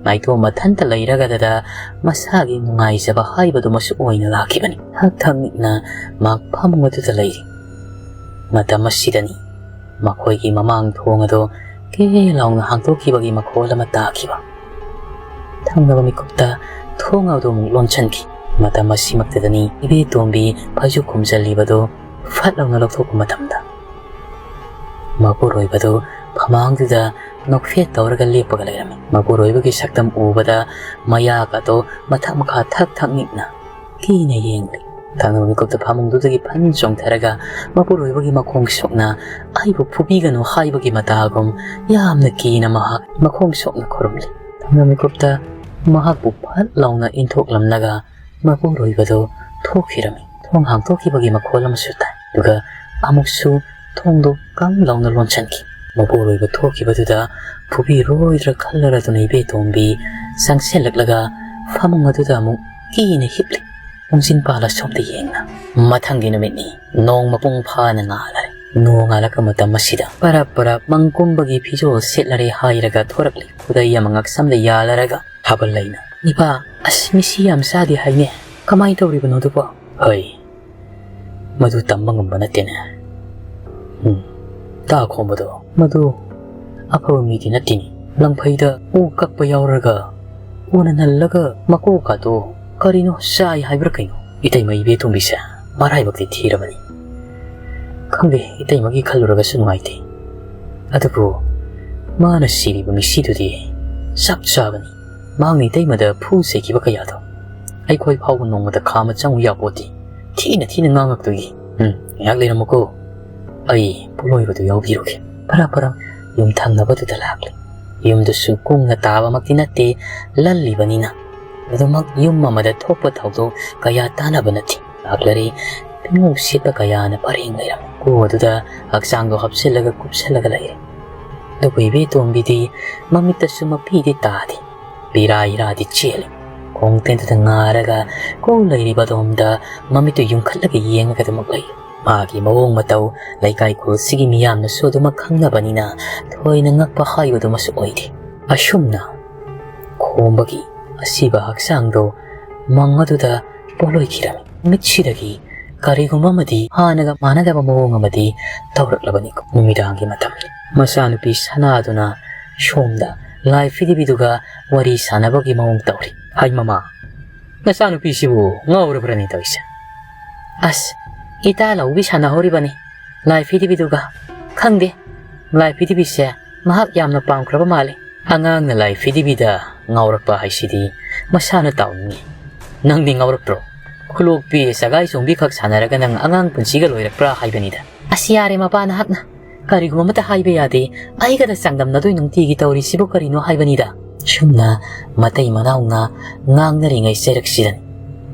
ꯅꯥꯏꯇꯣꯝ ꯃꯊꯟꯇ ꯂꯩꯔꯒꯗꯗ ꯃꯁꯥꯒꯤ ꯅꯨꯡꯉꯥꯏꯖꯕ ꯍꯥꯏꯕꯗꯨꯃꯁꯨ ꯑꯣꯏꯅ ꯂꯥꯛꯈꯤꯕꯅꯤ꯫ ꯊꯛ ꯊꯛ ꯅꯤꯛꯅ ꯃꯍꯥꯛ ꯐꯃꯨꯡ ꯑꯗꯨꯗ ꯂꯩꯔꯤ꯫ ꯃꯇꯝ ꯑꯁꯤꯗꯅꯤ ꯃꯈꯣꯏꯒꯤ ꯃꯃꯥꯡ ꯊꯣꯡ ꯑꯗꯨ ꯀꯦ ꯂꯥꯎꯅ ꯍꯥꯡꯗꯣꯛꯈꯤꯕꯒꯤ ꯃꯈꯣꯜ ꯑꯃ ꯇꯥꯈꯤꯕ꯫ ꯊꯪꯅꯕ ꯃꯤꯀꯨꯞꯇ ꯊꯣꯡ ꯑꯗꯨ ꯑꯃꯨꯛ ꯂꯣꯟꯁꯤꯟꯈꯤ꯫ ꯃꯇꯝ ꯑꯁꯤꯃꯛꯇꯗꯅꯤ ꯏꯕꯦꯇꯣꯝꯕꯤ ꯐꯩꯖꯨꯞ ꯈꯨꯝꯖꯤꯜꯂꯤꯕꯗꯨ ꯐꯠ ꯂꯥꯎꯅ ꯂꯧꯊꯣꯛꯄ ꯃꯇꯝꯗ, ꯃꯄꯨꯔꯣꯏꯕꯗꯨ ꯐꯃꯥꯡꯗꯨꯗ ꯅꯣꯛꯐꯦꯠ ꯇꯧꯔꯒ ꯂꯦꯞꯄꯒ ꯂꯩꯔꯝꯃꯤ꯫ ꯃꯄꯨꯔꯣꯏꯕꯒꯤ ꯁꯛꯇꯝ ꯎꯕꯗ ꯃꯌꯥꯒꯗꯣ ꯃꯊꯛ ꯃꯈꯥ ꯊꯛ ꯊꯛ ꯅꯤꯛꯅ ꯀꯤꯅ ꯌꯦꯡꯂꯤ꯫ ꯊꯪꯅꯕ ꯃꯤꯀꯨꯞꯇ ꯐꯃꯨꯡꯗꯨꯗꯒꯤ ꯐꯟ ꯆꯣꯡꯊꯔꯒ ꯃꯄꯨꯔꯣꯏꯕꯒꯤ ꯃꯈꯣꯡ ꯁꯣꯛꯅ "ꯑꯩꯕꯨ ꯐꯨꯕꯤꯒꯅꯨ" ꯍꯥꯏꯕꯒꯤ ꯃꯇꯥꯒꯨꯝ ꯌꯥꯝꯅ ꯀꯤꯅ ꯃꯍꯥꯛ ꯃꯈꯣꯡ ꯁꯣꯛꯅ ꯈꯨꯔꯨꯝꯂꯤ꯫ ꯊꯪꯅꯕ ꯃꯤꯀꯨꯞꯇ ꯃꯍꯥꯛꯄꯨ ꯐꯠ ꯂꯥꯎꯅ ꯏꯟꯊꯣꯛꯂꯝꯂꯒ ꯃꯄꯨꯔꯣꯏꯕꯗꯨ ꯊꯣꯛꯈꯤꯔꯝꯃꯤ꯫ ꯊꯣꯡ ꯍꯥꯡꯗꯣꯛꯈꯤꯕꯒꯤ ꯃꯈꯣꯜ ꯑꯃꯁꯨ ꯇꯥꯏ꯫ ꯑꯗꯨꯒ ꯑꯃꯨꯛꯁꯨ ꯊꯣꯡꯗꯨ ꯀꯪ ꯂꯥꯎꯅ ꯂꯣꯟꯁꯤꯟꯈꯤ꯫ ꯃꯄꯨꯔꯣꯏꯕ ꯊꯣꯛꯈꯤꯕꯗꯨꯗ ꯐꯨꯕꯤꯔꯣꯏꯗ꯭ꯔꯥ ꯈꯜꯂꯔꯗꯨꯅ ꯏꯕꯦꯇꯣꯝꯕꯤ ꯆꯪꯁꯤꯜꯂꯛꯂꯒ ꯐꯃꯨꯡ ꯑꯗꯨꯗ ꯑꯃꯨꯛ ꯀꯤꯅ ꯍꯤꯞꯂꯤ꯫ ꯄꯨꯡꯁꯤꯡ ꯄꯥꯜꯂ ꯁꯣꯝꯗ ꯌꯦꯡꯅ꯫ ꯃꯊꯪꯒꯤ ꯅꯨꯃꯤꯠꯅꯤ꯫ ꯅꯣꯡ ꯃꯄꯨꯡ ꯐꯥꯅ ꯉꯥꯜꯂꯔꯦ꯫ ꯅꯣꯡ ꯉꯥꯜꯂꯛꯄ ꯃꯇꯝ ꯑꯁꯤꯗ ꯄꯔꯞ ꯄꯔꯞ ꯃꯪꯀꯨꯝꯕꯒꯤ ꯐꯤꯖꯣꯜ ꯁꯦꯠꯂꯔꯦ ꯍꯥꯏꯔꯒ ꯊꯣꯔꯛꯂꯤ꯫ ꯈꯨꯗꯩ ꯑꯃ ꯉꯛꯁꯝꯗ ꯌꯥꯜꯂꯔꯒ ꯊꯥꯕꯜ ꯂꯩꯅ, "ꯏꯄꯥ, ꯑꯁ, ꯃꯤꯁꯤ ꯌꯥꯝ ꯆꯥꯗꯦ ꯍꯥꯏꯅꯦ꯫ ꯀꯃꯥꯏꯅ ꯇꯧꯔꯤꯕꯅꯣ ꯑꯗꯨꯕꯣ?" "ꯍꯣꯏ, ꯃꯗꯨ ꯇꯝꯕ ꯉꯝꯕ ꯅꯠꯇꯦꯅꯦ꯫ ꯎꯝ, ꯇꯥ ꯈꯣꯝꯕꯗꯣ, ꯃꯗꯨ ꯑꯐꯕ ꯃꯤꯗꯤ ꯅꯠꯇꯦꯅꯦ꯫ ꯂꯪꯐꯩꯗ ꯎ ꯀꯛꯄ ꯌꯥꯎꯔꯒ, ꯎꯅ ꯅꯜꯂꯒ ꯃꯀꯣꯛꯀꯥꯗꯣ ꯀꯔꯤꯅꯣ ꯆꯥꯏ ꯍꯥꯏꯕ꯭ꯔꯥ ꯀꯩꯅꯣ?" ꯏꯇꯩꯃ ꯏꯕꯦꯇꯣꯝꯕꯤꯁꯦ ꯃꯔꯥꯏꯕꯛꯇꯤ ꯊꯤꯔꯕꯅꯤ꯫ ꯈꯪꯗꯦ, ꯏꯇꯩꯃꯒꯤ ꯈꯜꯂꯨꯔꯒꯁꯨ ꯅꯨꯡꯉꯥꯏꯇꯦ꯫ ꯑꯗꯨꯕꯨ ꯃꯥꯅ ꯁꯤꯔꯤꯕ ꯃꯤꯁꯤꯗꯨꯗꯤ ꯆꯞ ꯆꯥꯕꯅꯤ꯫ ꯃꯍꯥꯛꯅ ꯏꯇꯩꯃꯗ ꯐꯨ ꯆꯩꯈꯤꯕ ꯀꯌꯥꯗꯣ ꯑꯩꯈꯣꯏ ꯐꯥꯎꯕ ꯅꯣꯡꯃꯗ ꯈꯥꯝꯃ ꯆꯪꯉꯨ ꯌꯥꯄꯣꯠꯇꯦ꯫ ꯊꯤꯅ ꯊꯤꯅ ꯉꯥꯡꯉꯛꯇꯣꯏꯒꯤ꯫ ꯎꯝ, ꯉꯥꯏꯍꯥꯛ ꯂꯩꯔꯝꯃꯨꯀꯣ꯫ ꯑꯩ ꯄꯣꯠꯂꯣꯏꯕꯗꯨ ꯌꯥꯎꯕꯤꯔꯨꯒꯦ꯫ ꯐꯔꯥ ꯐꯔꯥ ꯌꯨꯝ ꯊꯪꯅꯕꯗꯨꯗ ꯂꯥꯛꯂꯦ꯫ ꯌꯨꯝꯗꯨꯁꯨ ꯀꯨꯡꯅ ꯇꯥꯕꯃꯛꯇꯤ ꯅꯠꯇꯦ, ꯂꯜꯂꯤꯕꯅꯤꯅ꯫ ꯑꯗꯨꯃꯛ ꯌꯨꯝ ꯑꯃꯗ ꯊꯣꯛꯄ ꯊꯧꯗꯣꯛ ꯀꯌꯥ ꯇꯥꯅꯕ ꯅꯠꯇꯦ꯫ ꯂꯥꯛꯂꯔꯤ ꯄꯤꯉꯧ ꯁꯦꯠꯄ ꯀꯌꯥꯅ ꯄꯔꯦꯡ ꯂꯩꯔꯝꯃꯤ꯫ ꯀꯣ ꯑꯗꯨꯗ ꯍꯛꯆꯥꯡꯗꯣ ꯍꯥꯞꯆꯤꯜꯂꯒ ꯀꯨꯞꯁꯜꯂꯒ ꯂꯩꯔꯦ꯫ ꯑꯗꯨꯕꯨ ꯏꯕꯦꯇꯣꯝꯕꯤꯗꯤ ꯃꯃꯤꯠꯇꯁꯨ ꯃꯄꯤꯗꯤ ꯇꯥꯗꯦ꯫ ꯄꯤꯔꯥ ꯏꯔꯥꯗꯤ ꯆꯦꯜꯂꯤ꯫ ꯈꯣꯡꯇꯦꯟꯗꯨꯗ ꯉꯥꯔꯒ ꯀꯣ ꯂꯩꯔꯤꯕ ꯑꯗꯣꯝꯗ ꯃꯃꯤꯠꯇꯨ ꯌꯨꯡꯈꯠꯂꯒ ꯌꯦꯡꯉꯒ ꯑꯗꯨꯃꯛ ꯂꯩ꯫ ꯃꯥꯒꯤ ꯃꯑꯣꯡ ꯃꯇꯧ ꯂꯩꯀꯥꯏ ꯈꯨꯜꯁꯤꯒꯤ ꯃꯤꯌꯥꯝꯅꯁꯨ ꯑꯗꯨꯃꯛ ꯈꯪꯅꯕꯅꯤꯅ ꯊꯣꯏꯅ ꯉꯛꯄ ꯍꯥꯏꯕꯗꯨꯃꯁꯨ ꯑꯣꯏꯗꯦ꯫ ꯑꯁꯨꯝꯅ ꯈꯣꯝꯕꯒꯤ ꯑꯁꯤꯕ ꯍꯛꯆꯥꯡꯗꯣ ꯃꯪ ꯑꯗꯨꯗ ꯄꯣꯂꯣꯏꯈꯤꯔꯝꯃꯤ꯫ ꯃꯤꯠꯁꯤꯗꯒꯤ ꯀꯔꯤꯒꯨꯝꯕ ꯑꯃꯗꯤ ꯍꯥꯟꯅꯒ ꯃꯥꯟꯅꯗꯕ ꯃꯑꯣꯡ ꯑꯃꯗꯤ ꯇꯧꯔꯛꯂꯕꯅꯤꯀꯣ꯫ ꯅꯨꯃꯤꯗꯥꯡꯒꯤ ꯃꯇꯝꯅꯤ꯫ ꯃꯆꯥꯅꯨꯄꯤ ꯁꯅꯥꯗꯨꯅ ꯁꯣꯝꯗ ꯂꯥꯏ ꯐꯤꯗꯤꯕꯤꯗꯨꯒ ꯋꯥꯔꯤ ꯁꯥꯟꯅꯕꯒꯤ ꯃꯑꯣꯡ ꯇꯧꯔꯤ꯫ "ꯍꯥꯏ ꯃꯃꯥ, ꯅꯆꯥꯅꯨꯄꯤꯁꯤꯕꯨ ꯉꯥꯎꯔꯕ꯭ꯔꯅꯦ ꯇꯧꯔꯤꯁꯦ?" "ꯑꯁ, ꯏꯇꯥ ꯂꯧꯕꯤ ꯁꯥꯟꯅꯍꯧꯔꯤꯕꯅꯤ ꯂꯥꯏ ꯐꯤꯗꯤꯕꯤꯗꯨꯒ꯫ ꯈꯪꯗꯦ, ꯂꯥꯏ ꯐꯤꯗꯤꯕꯤꯁꯦ ꯃꯍꯥꯛ ꯌꯥꯝꯅ ꯄꯥꯝꯈ꯭ꯔꯕ ꯃꯥꯜꯂꯤ꯫ ꯑꯉꯥꯡꯅ ꯂꯥꯏ ꯐꯤꯗꯤꯕꯤꯗ ꯉꯥꯎꯔꯛꯄ ꯍꯥꯏꯁꯤꯗꯤ ꯃꯁꯥꯅ ꯇꯥꯎꯅꯤꯡꯉꯤ꯫ ꯅꯪꯗꯤ ꯉꯥꯎꯔꯛꯇ꯭ꯔꯣ? ꯈꯨꯂꯣꯛꯄꯤ ꯁꯒꯥꯏ ꯆꯣꯡꯕꯤꯈꯛ ꯁꯥꯟꯅꯔꯒ ꯅꯪ ꯑꯉꯥꯡ ꯄꯨꯟꯁꯤꯒ ꯂꯣꯏꯔꯛꯄ꯭ꯔꯥ ꯍꯥꯏꯕꯅꯤꯗ꯫" "ꯑꯁ, ꯌꯥꯔꯦ ꯃꯄꯥ ꯅꯍꯥꯛꯅ꯫ ꯀꯔꯤꯒꯨꯝꯕ ꯑꯃꯠꯇ ꯍꯥꯏꯕ ꯌꯥꯗꯦ꯫ ꯑꯩꯒꯗ ꯆꯥꯡꯗꯝꯅꯗꯣꯏ ꯅꯨꯡꯇꯤꯒꯤ ꯇꯧꯔꯤꯁꯤꯕꯨ ꯀꯔꯤꯅꯣ ꯍꯥꯏꯕꯅꯤꯗ꯫" ꯁꯨꯝꯅ ꯃꯇꯩ ꯃꯅꯥꯎꯅ ꯉꯥꯡꯅꯔꯤꯉꯩ ꯆꯩꯔꯛꯁꯤꯗꯅꯤ꯫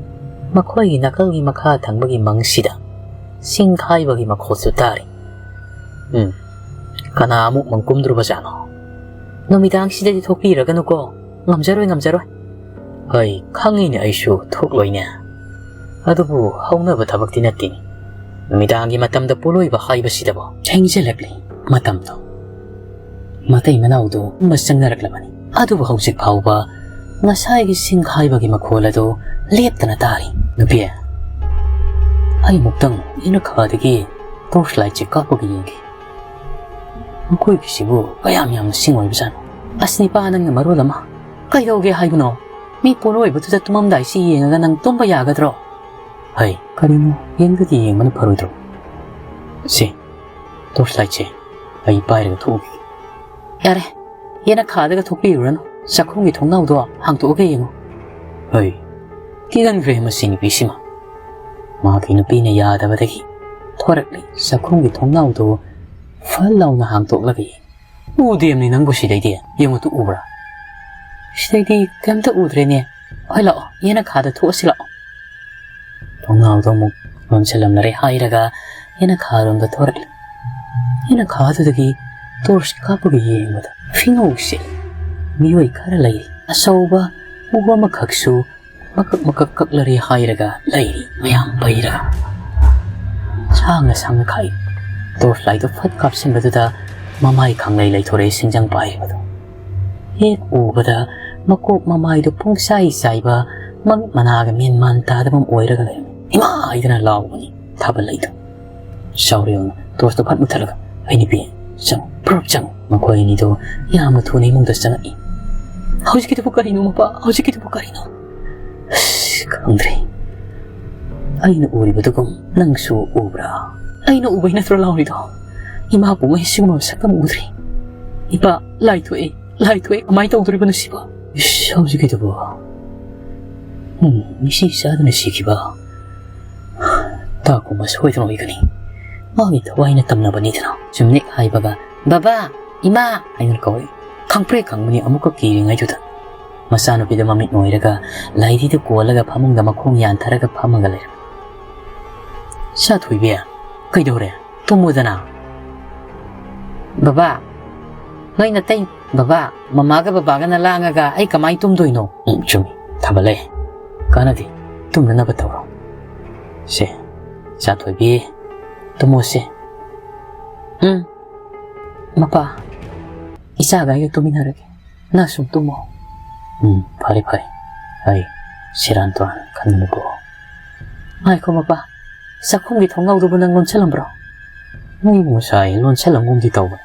ꯃꯈꯣꯏꯒꯤ ꯅꯥꯀꯜꯒꯤ ꯃꯈꯥ ꯊꯪꯕꯒꯤ ꯃꯪꯁꯤꯗ ꯁꯤꯡ ꯈꯥꯏꯕꯒꯤ ꯃꯈꯣꯜꯁꯨ ꯇꯥꯔꯤ꯫ "ꯎꯝ, ꯀꯅꯥ ꯑꯃꯨꯛ ꯃꯪ ꯀꯨꯝꯗ꯭ꯔꯨꯕꯖꯥꯠꯅꯣ? ꯅꯨꯃꯤꯗꯥꯡꯁꯤꯗꯗꯤ ꯊꯣꯛꯄꯤꯔꯒꯅꯨꯀꯣ꯫ ꯉꯝꯖꯔꯣꯏ, ꯉꯝꯖꯔꯣꯏ꯫" "ꯍꯣꯏ, ꯈꯪꯉꯤꯅꯦ, ꯑꯩꯁꯨ ꯊꯣꯛꯂꯣꯏꯅꯦ꯫ ꯑꯗꯨꯕꯨ ꯍꯧꯅꯕ ꯊꯕꯛꯇꯤ ꯅꯠꯇꯦꯅꯦ꯫ ꯅꯨꯃꯤꯗꯥꯡꯒꯤ ꯃꯇꯝꯗ ꯄꯣꯂꯣꯏꯕ ꯍꯥꯏꯕꯁꯤꯗꯕꯣ?" ꯊꯦꯡꯖꯤꯜꯂꯛꯂꯤ ꯃꯇꯝꯗꯣ꯫ ꯃꯇꯩ ꯃꯅꯥꯎꯗꯨ ꯇꯨꯝꯕ ꯆꯪꯅꯔꯛꯂꯕꯅꯤ꯫ ꯑꯗꯨꯕꯨ ꯍꯧꯖꯤꯛ ꯐꯥꯎꯕ ꯉꯁꯥꯏꯒꯤ ꯁꯤꯡ ꯈꯥꯏꯕꯒꯤ ꯃꯈꯣꯜ ꯑꯗꯨ ꯂꯦꯞꯇꯅ ꯇꯥꯔꯤ꯫ "ꯅꯨꯄꯤ, ꯑꯩ ꯑꯃꯨꯛꯇꯪ ꯌꯦꯅꯈꯥꯗꯒꯤ torch light ꯁꯦ ꯀꯥꯞꯄꯒ ꯌꯦꯡꯒꯦ꯫ ꯃꯈꯣꯏꯒꯤꯁꯤꯕꯨ ꯀꯌꯥꯝ ꯌꯥꯝꯅ ꯁꯤꯡ ꯑꯣꯏꯕꯖꯥꯠꯅꯣ?" "ꯑꯁ, ꯅꯤꯄꯥ, ꯅꯪꯅ ꯃꯔꯣꯜ ꯑꯃ꯫ ꯀꯩꯗꯧꯒꯦ ꯍꯥꯏꯕꯅꯣ? ꯃꯤ ꯄꯣꯂꯣꯏꯕꯗꯨꯗ ꯇꯨꯝꯃꯝꯗꯥꯏꯁꯤ ꯌꯦꯡꯉꯒ ꯅꯪ ꯇꯨꯝꯕ ꯌꯥꯒꯗ꯭ꯔꯣ?" "ꯍꯩ, ꯀꯔꯤꯅꯣ? ꯌꯦꯡꯗꯗꯤ ꯌꯦꯡꯕꯅ ꯐꯔꯣꯏꯗ꯭ꯔꯣ? ꯁꯦ, torch light ꯁꯦ ꯑꯩ ꯄꯥꯏꯔꯒ ꯊꯣꯛꯎꯒꯦ꯫" "ꯌꯥꯔꯦ, ꯌꯦꯅꯈꯥꯗꯒ ꯊꯣꯛꯄꯤꯔꯨꯔꯅꯨ꯫ ꯆꯥꯛꯈꯨꯝꯒꯤ ꯊꯣꯡꯅꯥꯎꯗꯣ ꯍꯥꯡꯇꯣꯛꯑꯒ ꯌꯦꯡꯉꯨ꯫" "ꯍꯩ, ꯀꯤꯒꯟꯈ꯭ꯔꯦ ꯃꯁꯤ ꯅꯨꯄꯤꯁꯤꯃ꯫" ꯃꯥꯒꯤ ꯅꯨꯄꯤꯅ ꯌꯥꯗꯕꯗꯒꯤ ꯊꯣꯔꯛꯂꯤ꯫ ꯆꯥꯛꯈꯨꯝꯒꯤ ꯊꯣꯡꯅꯥꯎꯗꯣ ꯐꯠ ꯂꯥꯎꯅ ꯍꯥꯡꯇꯣꯛꯂꯒ ꯌꯦꯡꯉꯤ꯫ "ꯎꯗꯦꯝꯅꯤ ꯅꯪꯕꯨ ꯁꯤꯗꯩꯗꯤ꯫ ꯌꯦꯡꯉꯨ ꯇꯨ, ꯎꯕ꯭ꯔꯥ?" "ꯁꯤꯗꯩꯗꯤ ꯀꯩꯝꯇ ꯎꯗ꯭ꯔꯦꯅꯦ꯫ ꯍꯣꯏ, ꯂꯥꯛꯑꯣ, ꯌꯦꯅꯈꯥꯗ ꯊꯣꯛꯑꯁꯤ ꯂꯥꯛꯑꯣ꯫" ꯊꯣꯡꯅꯥꯎꯗꯣ ꯑꯃꯨꯛ ꯂꯣꯟꯁꯤꯜꯂꯝꯂꯔꯦ ꯍꯥꯏꯔꯒ ꯌꯦꯅꯈꯥꯔꯣꯝꯗ ꯊꯣꯔꯛꯂꯤ꯫ ꯌꯦꯅꯈꯥꯗꯨꯗꯒꯤ torch ꯀꯥꯞꯄꯒ ꯌꯦꯡꯕꯗ ꯐꯤꯉꯧꯁꯦ ꯃꯤꯑꯣꯏ ꯈꯔ ꯂꯩꯔꯤ꯫ ꯑꯆꯧꯕ ꯎ ꯑꯃꯈꯛꯁꯨ ꯃꯀꯛ ꯃꯀꯛ ꯀꯛꯂꯔꯦ ꯍꯥꯏꯔꯒ ꯂꯩꯔꯤ ꯃꯌꯥꯝ ꯄꯩꯔꯒ꯫ ꯁꯥꯡꯅ ꯁꯥꯡꯅ ꯈꯥꯛꯏ꯫ Torch light ꯇꯨ ꯐꯠ ꯀꯥꯞꯁꯤꯟꯕꯗꯨꯗ ꯃꯃꯥꯏ ꯈꯪꯂꯩ ꯂꯩꯊꯣꯔꯛꯏ ꯁꯤꯡꯖꯪ ꯄꯥꯏꯔꯤꯕꯗꯣ꯫ ꯍꯦꯛ ꯎꯕꯗ ꯃꯀꯣꯛ ꯃꯃꯥꯏꯗꯨ ꯄꯨꯡꯆꯥꯏ ꯆꯥꯏꯕ, ꯃꯃꯤꯠ ꯃꯅꯥꯒ ꯃꯦꯟ ꯃꯥꯟ ꯇꯥꯗꯕ ꯑꯃ ꯑꯣꯏꯔꯒ ꯂꯩꯔꯝꯃꯤ꯫ "ꯏꯃꯥ!" ꯍꯥꯏꯗꯅ ꯂꯥꯎꯕꯅꯤ ꯊꯥꯕꯜꯂꯩꯗꯣ꯫ ꯆꯥꯎꯔꯦꯜꯅ torch ꯇꯨ ꯐꯠ ꯃꯨꯠꯊꯠꯂꯒ, "ꯑꯩ ꯅꯨꯄꯤ, ꯆꯪꯉꯨ, ꯄꯨꯔꯞ ꯆꯪꯉꯨ"꯫ ꯃꯈꯣꯏ ꯑꯅꯤꯗꯣ ꯌꯥꯝꯅ ꯊꯨꯅ ꯏꯃꯨꯡꯗ ꯆꯪꯉꯛꯏ꯫ "ꯍꯧꯖꯤꯛꯀꯤꯗꯨꯕꯨ ꯀꯔꯤꯅꯣ, ꯃꯄꯥ? ꯍꯧꯖꯤꯛꯀꯤꯗꯨꯕꯨ ꯀꯔꯤꯅꯣ?" "ꯑꯁ, ꯈꯪꯗ꯭ꯔꯦ꯫ ꯑꯩꯅ ꯎꯔꯤꯕꯗꯨꯒꯨꯝ ꯅꯪꯁꯨ ꯎꯕ꯭ꯔꯥ?" "ꯑꯩꯅ ꯎꯕꯩ ꯅꯠꯇ꯭ꯔꯣ ꯂꯥꯎꯔꯤꯗꯣ? ꯏꯃꯥ ꯄꯣꯛꯉꯩ ꯁꯤꯒꯨꯝꯕ ꯃꯁꯛ ꯑꯃ ꯎꯗ꯭ꯔꯤ꯫ ꯏꯄꯥ, ꯂꯥꯏ ꯊꯣꯛꯑꯦ, ꯂꯥꯏ ꯊꯣꯛꯑꯦ, ꯀꯃꯥꯏꯅ ꯇꯧꯗꯣꯔꯤꯕꯅꯣ ꯁꯤꯕꯣ?" "ꯏꯁ, ꯍꯧꯖꯤꯛꯀꯤꯗꯨꯕꯨ? ꯎꯝ, ꯃꯤꯁꯤ ꯆꯥꯗꯨꯅ ꯁꯤꯈꯤꯕ ꯇꯥꯀꯨꯝꯕ ꯁꯣꯏꯗꯅ ꯑꯣꯏꯒꯅꯤ꯫ ꯃꯥꯒꯤ ꯊꯋꯥꯏꯅ ꯇꯝꯅꯕꯅꯤꯗꯅ"꯫ ꯁꯨꯝ ꯅꯦꯛ ꯍꯥꯏꯕꯒ, "ꯕꯕꯥ, ꯏꯃꯥ" ꯍꯥꯏꯗꯨꯅ ꯀꯧꯔꯛꯏ꯫ ꯈꯪꯄ꯭ꯔꯦꯛ ꯈꯪꯕꯅꯤ ꯑꯃꯨꯛꯀ ꯀꯤꯔꯤꯉꯩꯗꯨꯗ꯫ ꯃꯆꯥꯅꯨꯄꯤꯗ ꯃꯃꯤꯠ ꯅꯣꯏꯔꯒ ꯂꯥꯏꯙꯤꯗ ꯀꯣꯜꯂꯒ ꯐꯃꯨꯡꯗ ꯃꯈꯣꯡ ꯌꯥꯟꯊꯔꯒ ꯐꯝꯃꯒ ꯂꯩꯔꯝꯃꯤ꯫ "ꯏꯆꯥ ꯊꯣꯏꯕꯤ, ꯀꯩꯗꯧꯔꯦ? ꯇꯨꯝꯃꯨꯗꯅ"꯫ "ꯕꯕꯥ, ꯅꯣꯏ ꯅꯇꯩ, ꯕꯕꯥ, ꯃꯃꯥꯒ ꯕꯕꯥꯒꯅ ꯂꯥꯡꯉꯒ ꯑꯩ ꯀꯃꯥꯏꯅ ꯇꯨꯝꯗꯣꯏꯅꯣ?" "ꯎꯝ, ꯆꯨꯝꯃꯤ, ꯊꯥꯕꯜꯂꯩ꯫ ꯀꯥꯟꯅꯗꯦ, ꯇꯨꯝꯅꯅꯕ ꯇꯧꯔꯣ꯫ ꯁꯦ, ꯏꯆꯥ ꯊꯣꯏꯕꯤ, ꯇꯨꯝꯃꯣꯁꯦ"꯫ "ꯎꯝ, ꯃꯄꯥ, ꯏꯆꯥꯒ ꯑꯩꯒ ꯇꯨꯃꯤꯟꯅꯔꯒꯦ꯫ ꯅꯪ ꯁꯨꯝ ꯇꯨꯝꯃꯣ"꯫ "ꯎꯝ, ꯐꯔꯦ, ꯐꯔꯦ꯫ ꯑꯩ ꯁꯦꯔꯥꯟ ꯇꯨꯔꯥꯟ ꯈꯟꯒꯅꯨꯀꯣ"꯫ "ꯉꯥꯏꯈꯣ ꯃꯄꯥ, ꯆꯥꯛꯈꯨꯝꯒꯤ ꯊꯣꯡꯅꯥꯎꯗꯨꯕꯨ ꯅꯪ ꯂꯣꯟꯁꯜꯂꯝꯕ꯭ꯔꯣ?" "ꯃꯩꯕꯨ ꯉꯁꯥꯏ ꯂꯣꯟꯁꯜꯂꯝꯒꯨꯝꯗꯤ ꯇꯧꯕꯅꯤ"꯫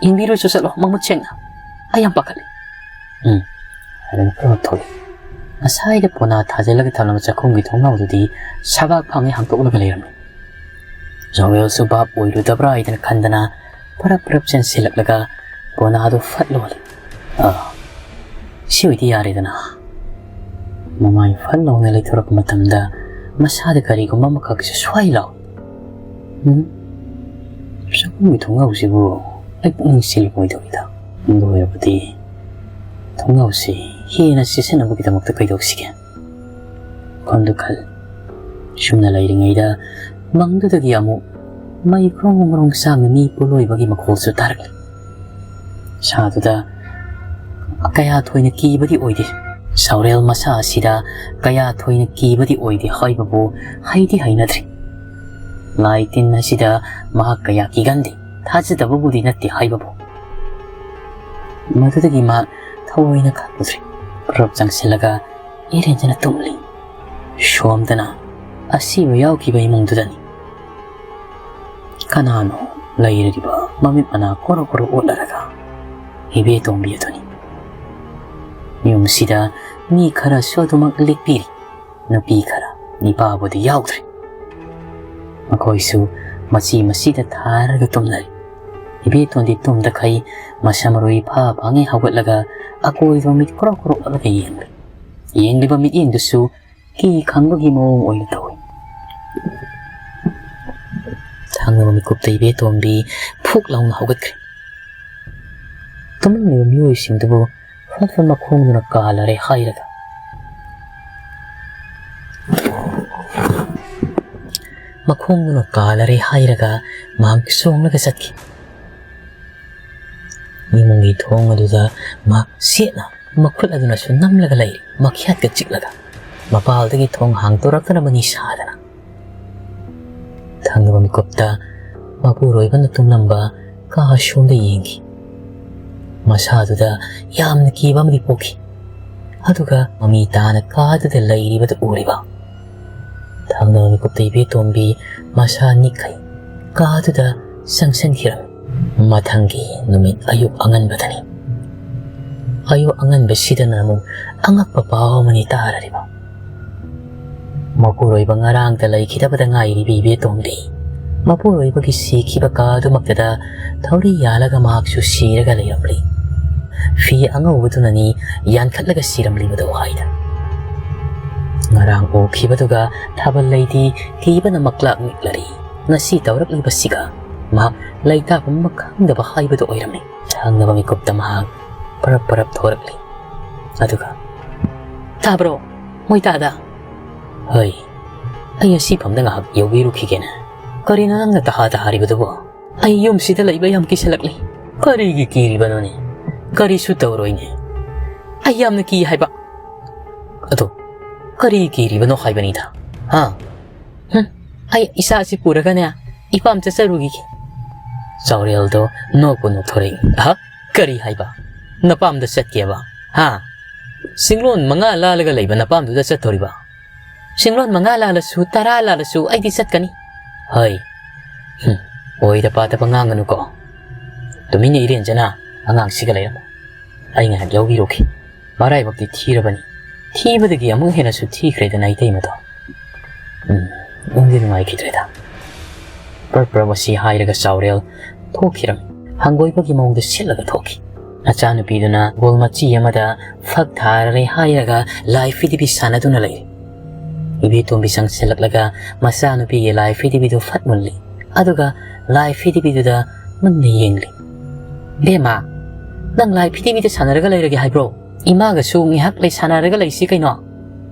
"ꯌꯦꯡꯕꯤꯔꯨꯆꯣ ꯆꯠꯂꯣ, ꯃꯃꯨꯠ ꯁꯦꯡꯅ꯫ ꯑꯩ ꯌꯥꯝ ꯄꯥꯈꯠꯂꯤ"꯫ "ꯎꯝ"꯫ ꯍꯥꯏꯔꯒ ꯄꯨꯔꯥ ꯊꯣꯛꯂꯛꯏ꯫ ꯉꯁꯥꯏꯗ ꯄꯣꯅꯥ ꯊꯥꯖꯤꯜꯂꯒ ꯊꯝꯂꯝꯕ ꯆꯥꯛꯈꯨꯝꯒꯤ ꯊꯣꯡꯅꯥꯎꯗꯨꯗꯤ ꯁꯕꯥꯛ ꯐꯪꯉꯦ ꯍꯥꯡꯇꯣꯛꯂꯒ ꯂꯩꯔꯝꯃꯤ꯫ ꯖꯣꯋꯦꯜꯁꯨ ꯚꯥꯞ ꯑꯣꯏꯔꯨꯗꯕ꯭ꯔꯥ ꯍꯥꯏꯗꯅ ꯈꯟꯗꯅ ꯄꯔꯞ ꯄꯔꯞ ꯆꯦꯟꯁꯤꯜꯂꯛꯂꯒ ꯄꯣꯅꯥꯗꯨ ꯐꯠ ꯂꯣꯜꯂꯤ꯫ ꯑꯥ, ꯁꯤ ꯑꯣꯏꯗꯤ ꯌꯥꯔꯦꯗꯅ꯫ ꯃꯃꯥꯏ ꯐꯠ ꯂꯥꯎꯅ ꯂꯩꯊꯣꯔꯛꯄ ꯃꯇꯝꯗ ꯃꯁꯥꯗ ꯀꯔꯤꯒꯨꯝꯕ ꯑꯃꯈꯛꯁꯨ ꯁ꯭ꯋꯥꯏ ꯂꯥꯎꯏ꯫ "ꯎꯝ? ꯆꯥꯛꯈꯨꯝꯒꯤ ꯊꯣꯡꯅꯥꯎꯁꯤꯕꯨ ꯑꯩ ꯄꯨꯛꯅꯤꯡ ꯆꯤꯜꯂꯣꯏꯗꯧꯔꯤꯗ꯫ ꯂꯣꯏꯔꯕꯗꯤ ꯊꯣꯡꯅꯥꯎꯁꯤ ꯍꯦꯟꯅ ꯆꯦꯠꯁꯤꯟꯅꯕꯒꯤꯗꯃꯛꯇ ꯀꯩꯗꯧꯁꯤꯒꯦ?" ꯋꯥꯈꯜꯗꯨ ꯈꯜꯂꯤ꯫ ꯁꯨꯝꯅ ꯂꯩꯔꯤꯉꯩꯗ ꯃꯪꯗꯨꯗꯒꯤ ꯑꯃꯨꯛ ꯃꯩ ꯒ꯭ꯔꯣꯡ ꯒ꯭ꯔꯣꯡ ꯆꯥꯡꯅ ꯃꯤ ꯄꯣꯂꯣꯏꯕꯒꯤ ꯃꯈꯣꯜꯁꯨ ꯇꯥꯔꯛꯂꯤ꯫ ꯁꯥꯗꯨꯗ ꯀꯌꯥ ꯊꯣꯏꯅ ꯀꯤꯕꯗꯤ ꯑꯣꯏꯗꯦ꯫ ꯖꯣꯋꯦꯜ ꯃꯁꯥ ꯑꯁꯤꯗ ꯀꯌꯥ ꯊꯣꯏꯅ ꯀꯤꯕꯗꯤ ꯑꯣꯏꯗꯦ ꯍꯥꯏꯕꯕꯨ ꯍꯩꯗꯤ ꯍꯩꯅꯗ꯭ꯔꯤ꯫ ꯂꯥꯏ ꯇꯤꯟ ꯑꯁꯤꯗ ꯃꯍꯥꯛ ꯀꯌꯥ ꯀꯤꯒꯟꯗꯦ, ꯊꯥꯖꯗꯕꯕꯨꯗꯤ ꯅꯠꯇꯦ ꯍꯥꯏꯕꯕꯨ꯫ ꯃꯗꯨꯗꯒꯤ ꯃꯍꯥꯛ ꯊꯑꯣꯏꯅ ꯈꯪꯂꯨꯗ꯭ꯔꯦ꯫ ꯄꯔꯞ ꯆꯪꯁꯤꯜꯂꯒ ꯏꯔꯦꯟꯖꯅ ꯇꯨꯝꯂꯤ꯫ ꯁꯣꯝꯗꯅ ꯑꯁꯤꯕ ꯌꯥꯎꯈꯤꯕ ꯏꯃꯨꯡꯗꯨꯗꯅꯤ꯫ ꯀꯅꯥꯅꯣ ꯂꯩꯔꯤꯕ ꯃꯃꯤꯠ ꯃꯅꯥ ꯀꯣꯔꯣ ꯀꯣꯔꯣ ꯑꯣꯠꯂꯔꯒ? ꯏꯕꯦꯇꯣꯝꯕꯤ ꯑꯗꯨꯅꯤ꯫ ꯌꯨꯝꯁꯤꯗ ꯃꯤ ꯈꯔꯁꯨ ꯑꯗꯨꯃꯛ ꯂꯤꯛꯄꯤꯔꯤ꯫ ꯅꯨꯄꯤ ꯈꯔ, ꯅꯤꯄꯥꯕꯨꯗꯤ ꯌꯥꯎꯗ꯭ꯔꯦ꯫ ꯃꯈꯣꯏꯁꯨ ꯃꯆꯤ ꯃꯆꯤꯗ ꯊꯥꯔꯒ ꯇꯨꯝꯅꯔꯤ꯫ ꯏꯕꯦꯇꯣꯟꯗꯤ ꯇꯨꯝꯗꯈꯩ ꯃꯁꯝ ꯃꯔꯨ ꯏꯐꯥ ꯐꯥꯉꯩ ꯍꯧꯒꯠꯂꯒ ꯑꯀꯣꯏꯕ ꯃꯤꯠ ꯀ꯭ꯔꯣꯛ ꯀ꯭ꯔꯣꯛ ꯑꯣꯠꯂꯒ ꯌꯦꯡꯂꯤ꯫ ꯌꯦꯡꯂꯤꯕ ꯃꯤꯠꯌꯦꯡꯗꯨꯁꯨ ꯀꯤ ꯈꯪꯕꯒꯤ ꯃꯑꯣꯡ ꯑꯣꯏꯅ ꯇꯧꯏ꯫ ꯊꯪꯅꯕ ꯃꯤꯀꯨꯞꯇ ꯏꯕꯦꯇꯣꯝꯕꯤ ꯐꯨꯛ ꯂꯥꯎꯅ ꯍꯧꯒꯠꯈ꯭ꯔꯦ꯫ ꯇꯨꯝꯂꯝꯂꯤꯕ ꯃꯤꯑꯣꯏꯁꯤꯡꯗꯨꯕꯨ ꯐꯠ ꯐꯠ ꯃꯈꯣꯡꯗꯨꯅ ꯀꯥꯜꯂꯔꯦ ꯍꯥꯏꯔꯒ, ꯃꯈꯣꯡꯗꯨꯅ ꯀꯥꯜꯂꯔꯦ ꯍꯥꯏꯔꯒ ꯃꯍꯥꯛ ꯆꯣꯡꯂꯒ ꯆꯠꯈꯤ꯫ ꯏꯃꯨꯡꯒꯤ ꯊꯣꯡ ꯑꯗꯨꯗ ꯃꯍꯥꯛ ꯁꯦꯠꯅ ꯃꯈꯨꯠ ꯑꯗꯨꯅꯁꯨ ꯅꯝꯂꯒ ꯂꯩꯔꯤ, ꯃꯈ꯭ꯌꯥꯠꯀ ꯆꯤꯛꯂꯒ꯫ ꯃꯄꯥꯜꯗꯒꯤ ꯊꯣꯡ ꯍꯥꯡꯗꯣꯔꯛꯇꯅꯕꯅꯤ ꯁꯥꯗꯅ꯫ ꯊꯪꯅꯕ ꯃꯤꯀꯨꯞꯇ ꯃꯄꯨꯔꯣꯏꯕꯅ ꯇꯨꯝꯂꯝꯕ ꯀꯥ ꯑꯁꯣꯝꯗ ꯌꯦꯡꯈꯤ꯫ ꯃꯁꯥꯗꯨꯗ ꯌꯥꯝꯅ ꯀꯤꯕ ꯑꯃꯗꯤ ꯄꯣꯛꯈꯤ꯫ ꯑꯗꯨꯒ ꯃꯃꯤ ꯇꯥꯅ ꯀꯥꯗꯨꯗ ꯂꯩꯔꯤꯕꯗꯨ ꯎꯔꯤꯕ꯫ ꯊꯪꯅꯕ ꯃꯤꯀꯨꯞꯇ ꯏꯕꯦꯇꯣꯝꯕꯤ ꯃꯁꯥ ꯅꯤꯛꯈꯩ ꯀꯥꯗꯨꯗ ꯆꯪꯁꯤꯟꯈꯤꯔꯝꯃꯤ꯫ ꯃꯊꯪꯒꯤ ꯅꯨꯃꯤꯠ ꯑꯌꯨꯛ ꯑꯉꯟꯕꯗꯅꯤ꯫ ꯑꯌꯨꯛ ꯑꯉꯟꯕꯁꯤꯗꯅ ꯑꯃꯨꯛ ꯑꯉꯛꯄ ꯄꯥꯎ ꯑꯃꯅꯤ ꯇꯥꯔꯔꯤꯕ꯫ ꯃꯄꯨꯔꯣꯏꯕ ꯉꯔꯥꯡꯗ ꯂꯩꯈꯤꯗꯕꯗ ꯉꯥꯏꯔꯤꯕ ꯏꯕꯦꯇꯣꯝꯕꯤ, ꯃꯄꯨꯔꯣꯏꯕꯒꯤ ꯁꯤꯈꯤꯕ ꯀꯥ ꯑꯗꯨꯃꯛꯇꯗ ꯊꯧꯔꯤ ꯌꯥꯜꯂꯒ ꯃꯍꯥꯛꯁꯨ ꯁꯤꯔꯒ ꯂꯩꯔꯝꯂꯤ꯫ ꯐꯤ ꯑꯉꯧꯕꯗꯨꯅꯅꯤ ꯌꯥꯟꯈꯠꯂꯒ ꯁꯤꯔꯝꯂꯤꯕꯗꯣ ꯍꯥꯏꯗꯅ꯫ ꯉꯔꯥꯡ ꯎꯈꯤꯕꯗꯨꯒ ꯊꯥꯕꯜ ꯂꯩꯗꯤ ꯀꯤꯕꯅ ꯃꯛꯂꯥꯛ ꯅꯤꯛꯂꯔꯤ꯫ ꯉꯁꯤ ꯇꯧꯔꯛꯂꯤꯕꯁꯤꯒ ꯃꯍꯥꯛ ꯂꯩꯇꯥꯐꯝ ꯑꯃ ꯈꯪꯗꯕ ꯍꯥꯏꯕꯗꯨ ꯑꯣꯏꯔꯝꯃꯤ꯫ ꯊꯪꯅꯕ ꯃꯤꯀꯨꯞꯇ ꯃꯍꯥꯛ ꯄꯔꯞ ꯄꯔꯞ ꯊꯣꯔꯛꯂꯤ꯫ ꯑꯗꯨꯒ, "ꯇꯥꯕ꯭ꯔꯣ? ꯃꯣꯏ ꯇꯥꯗ?" "ꯍꯣꯏ, ꯑꯩ ꯑꯁꯤ ꯐꯝꯗ ꯉꯥꯏꯍꯥꯛ ꯌꯧꯕꯤꯔꯨꯈꯤꯒꯦꯅꯦ꯫ ꯀꯔꯤꯅꯣ ꯅꯪꯅ ꯇꯍꯥ ꯇꯍꯥꯔꯤꯕꯗꯨꯕꯣ? ꯑꯩ ꯌꯨꯝꯁꯤꯗ ꯂꯩꯕ ꯌꯥꯝ ꯀꯤꯁꯜꯂꯛꯂꯤ꯫ ꯀꯔꯤꯒꯤ ꯀꯤꯔꯤꯕꯅꯣꯅꯦ? ꯀꯔꯤꯁꯨ ꯇꯧꯔꯣꯏꯅꯦ꯫ ꯑꯩ ꯌꯥꯝꯅ ꯀꯤ ꯍꯥꯏꯕ꯫ ꯑꯗꯣ ꯀꯔꯤ ꯀꯤꯔꯤꯕꯅꯣ ꯍꯥꯏꯕꯅꯤꯗ, ꯍꯥ?" "ꯍꯨꯝ, ꯑꯩ ꯏꯆꯥꯁꯤ ꯄꯨꯔꯒꯅꯦ, ꯏꯄꯥꯝ ꯆꯠꯆꯔꯨꯈꯤꯒꯦ꯫ ꯆꯥꯎꯔꯦꯜꯗꯣ ꯅꯣꯛꯄꯨ ꯅꯣꯛꯊꯣꯔꯛꯏ꯫ "ꯑꯍ? ꯀꯔꯤ ꯍꯥꯏꯕ? ꯅꯄꯥꯝꯗ ꯆꯠꯀꯦꯕ? ꯍꯥ? ꯁꯤꯡꯂꯣꯟ ꯃꯉꯥ ꯂꯥꯜꯂꯒ ꯂꯩꯕ ꯅꯄꯥꯝꯗꯨꯗ ꯆꯠꯇꯣꯔꯤꯕ? ꯁꯤꯡꯂꯣꯟ ꯃꯉꯥ ꯂꯥꯜꯂꯁꯨ, ꯇꯔꯥ ꯂꯥꯜꯂꯁꯨ ꯑꯩꯗꯤ ꯆꯠꯀꯅꯤ꯫ ꯍꯩ, ꯍꯨꯝ, ꯑꯣꯏꯗ ꯄꯥꯗꯕ ꯉꯥꯡꯒꯅꯨꯀꯣ꯫ ꯇꯨꯃꯤꯟꯅ ꯏꯔꯦꯟꯖꯅ ꯑꯉꯥꯡꯁꯤꯒ ꯂꯩꯔꯝꯃꯨ꯫ ꯑꯩ ꯉꯥꯏꯍꯥꯛ ꯌꯥꯎꯕꯤꯔꯨꯈꯤ꯫ ꯃꯔꯥꯏꯕꯛꯇꯤ ꯊꯤꯔꯕꯅꯤ꯫ ꯊꯤꯕꯗꯒꯤ ꯑꯃꯨꯛ ꯍꯦꯟꯅꯁꯨ ꯊꯤꯈ꯭ꯔꯦꯗꯅ ꯏꯇꯩꯃꯗꯣ꯫ ꯎꯝ, ꯅꯨꯡꯗꯤ ꯅꯨꯡꯉꯥꯏꯈꯤꯗ꯭ꯔꯦꯗ꯫ ꯄ꯭ꯔꯞ ꯄ꯭ꯔꯞ ꯑꯁꯤ ꯍꯥꯏꯔꯒ ꯆꯥꯎꯔꯦꯜ ꯊꯣꯛꯈꯤꯔꯝꯃꯤ꯫ ꯍꯪꯒꯣꯏꯕꯒꯤ ꯃꯑꯣꯡꯗ ꯁꯤꯠꯂꯒ ꯊꯣꯛꯈꯤ꯫ ꯃꯆꯥꯅꯨꯄꯤꯗꯨꯅ ꯕꯣꯜ ꯃꯆꯤ ꯑꯃꯗ ꯐꯛ ꯊꯥꯔꯦ ꯍꯥꯏꯔꯒ ꯂꯥꯏ ꯐꯤꯗꯤꯕꯤ ꯁꯥꯟꯅꯗꯨꯅ ꯂꯩꯔꯤ꯫ ꯏꯕꯦꯇꯣꯝꯕꯤ ꯆꯪꯁꯤꯜꯂꯛꯂꯒ ꯃꯆꯥꯅꯨꯄꯤꯒꯤ ꯂꯥꯏ ꯐꯤꯗꯤꯕꯤꯗꯨ ꯐꯠ ꯃꯨꯜꯂꯤ꯫ ꯑꯗꯨꯒ ꯂꯥꯏ ꯐꯤꯗꯤꯕꯤꯗꯨꯗ ꯃꯨꯟꯅ ꯌꯦꯡꯂꯤ꯫ "ꯕꯦꯝꯃ, ꯅꯪ ꯂꯥꯏ ꯐꯤꯗꯤꯕꯤꯗ ꯁꯥꯟꯅꯔꯒ ꯂꯩꯔꯒꯦ ꯍꯥꯏꯕ꯭ꯔꯣ? ꯏꯃꯥꯒꯁꯨ ꯉꯥꯏꯍꯥꯛ ꯂꯩ ꯁꯥꯟꯅꯔꯒ ꯂꯩꯁꯤ ꯀꯩꯅꯣ꯫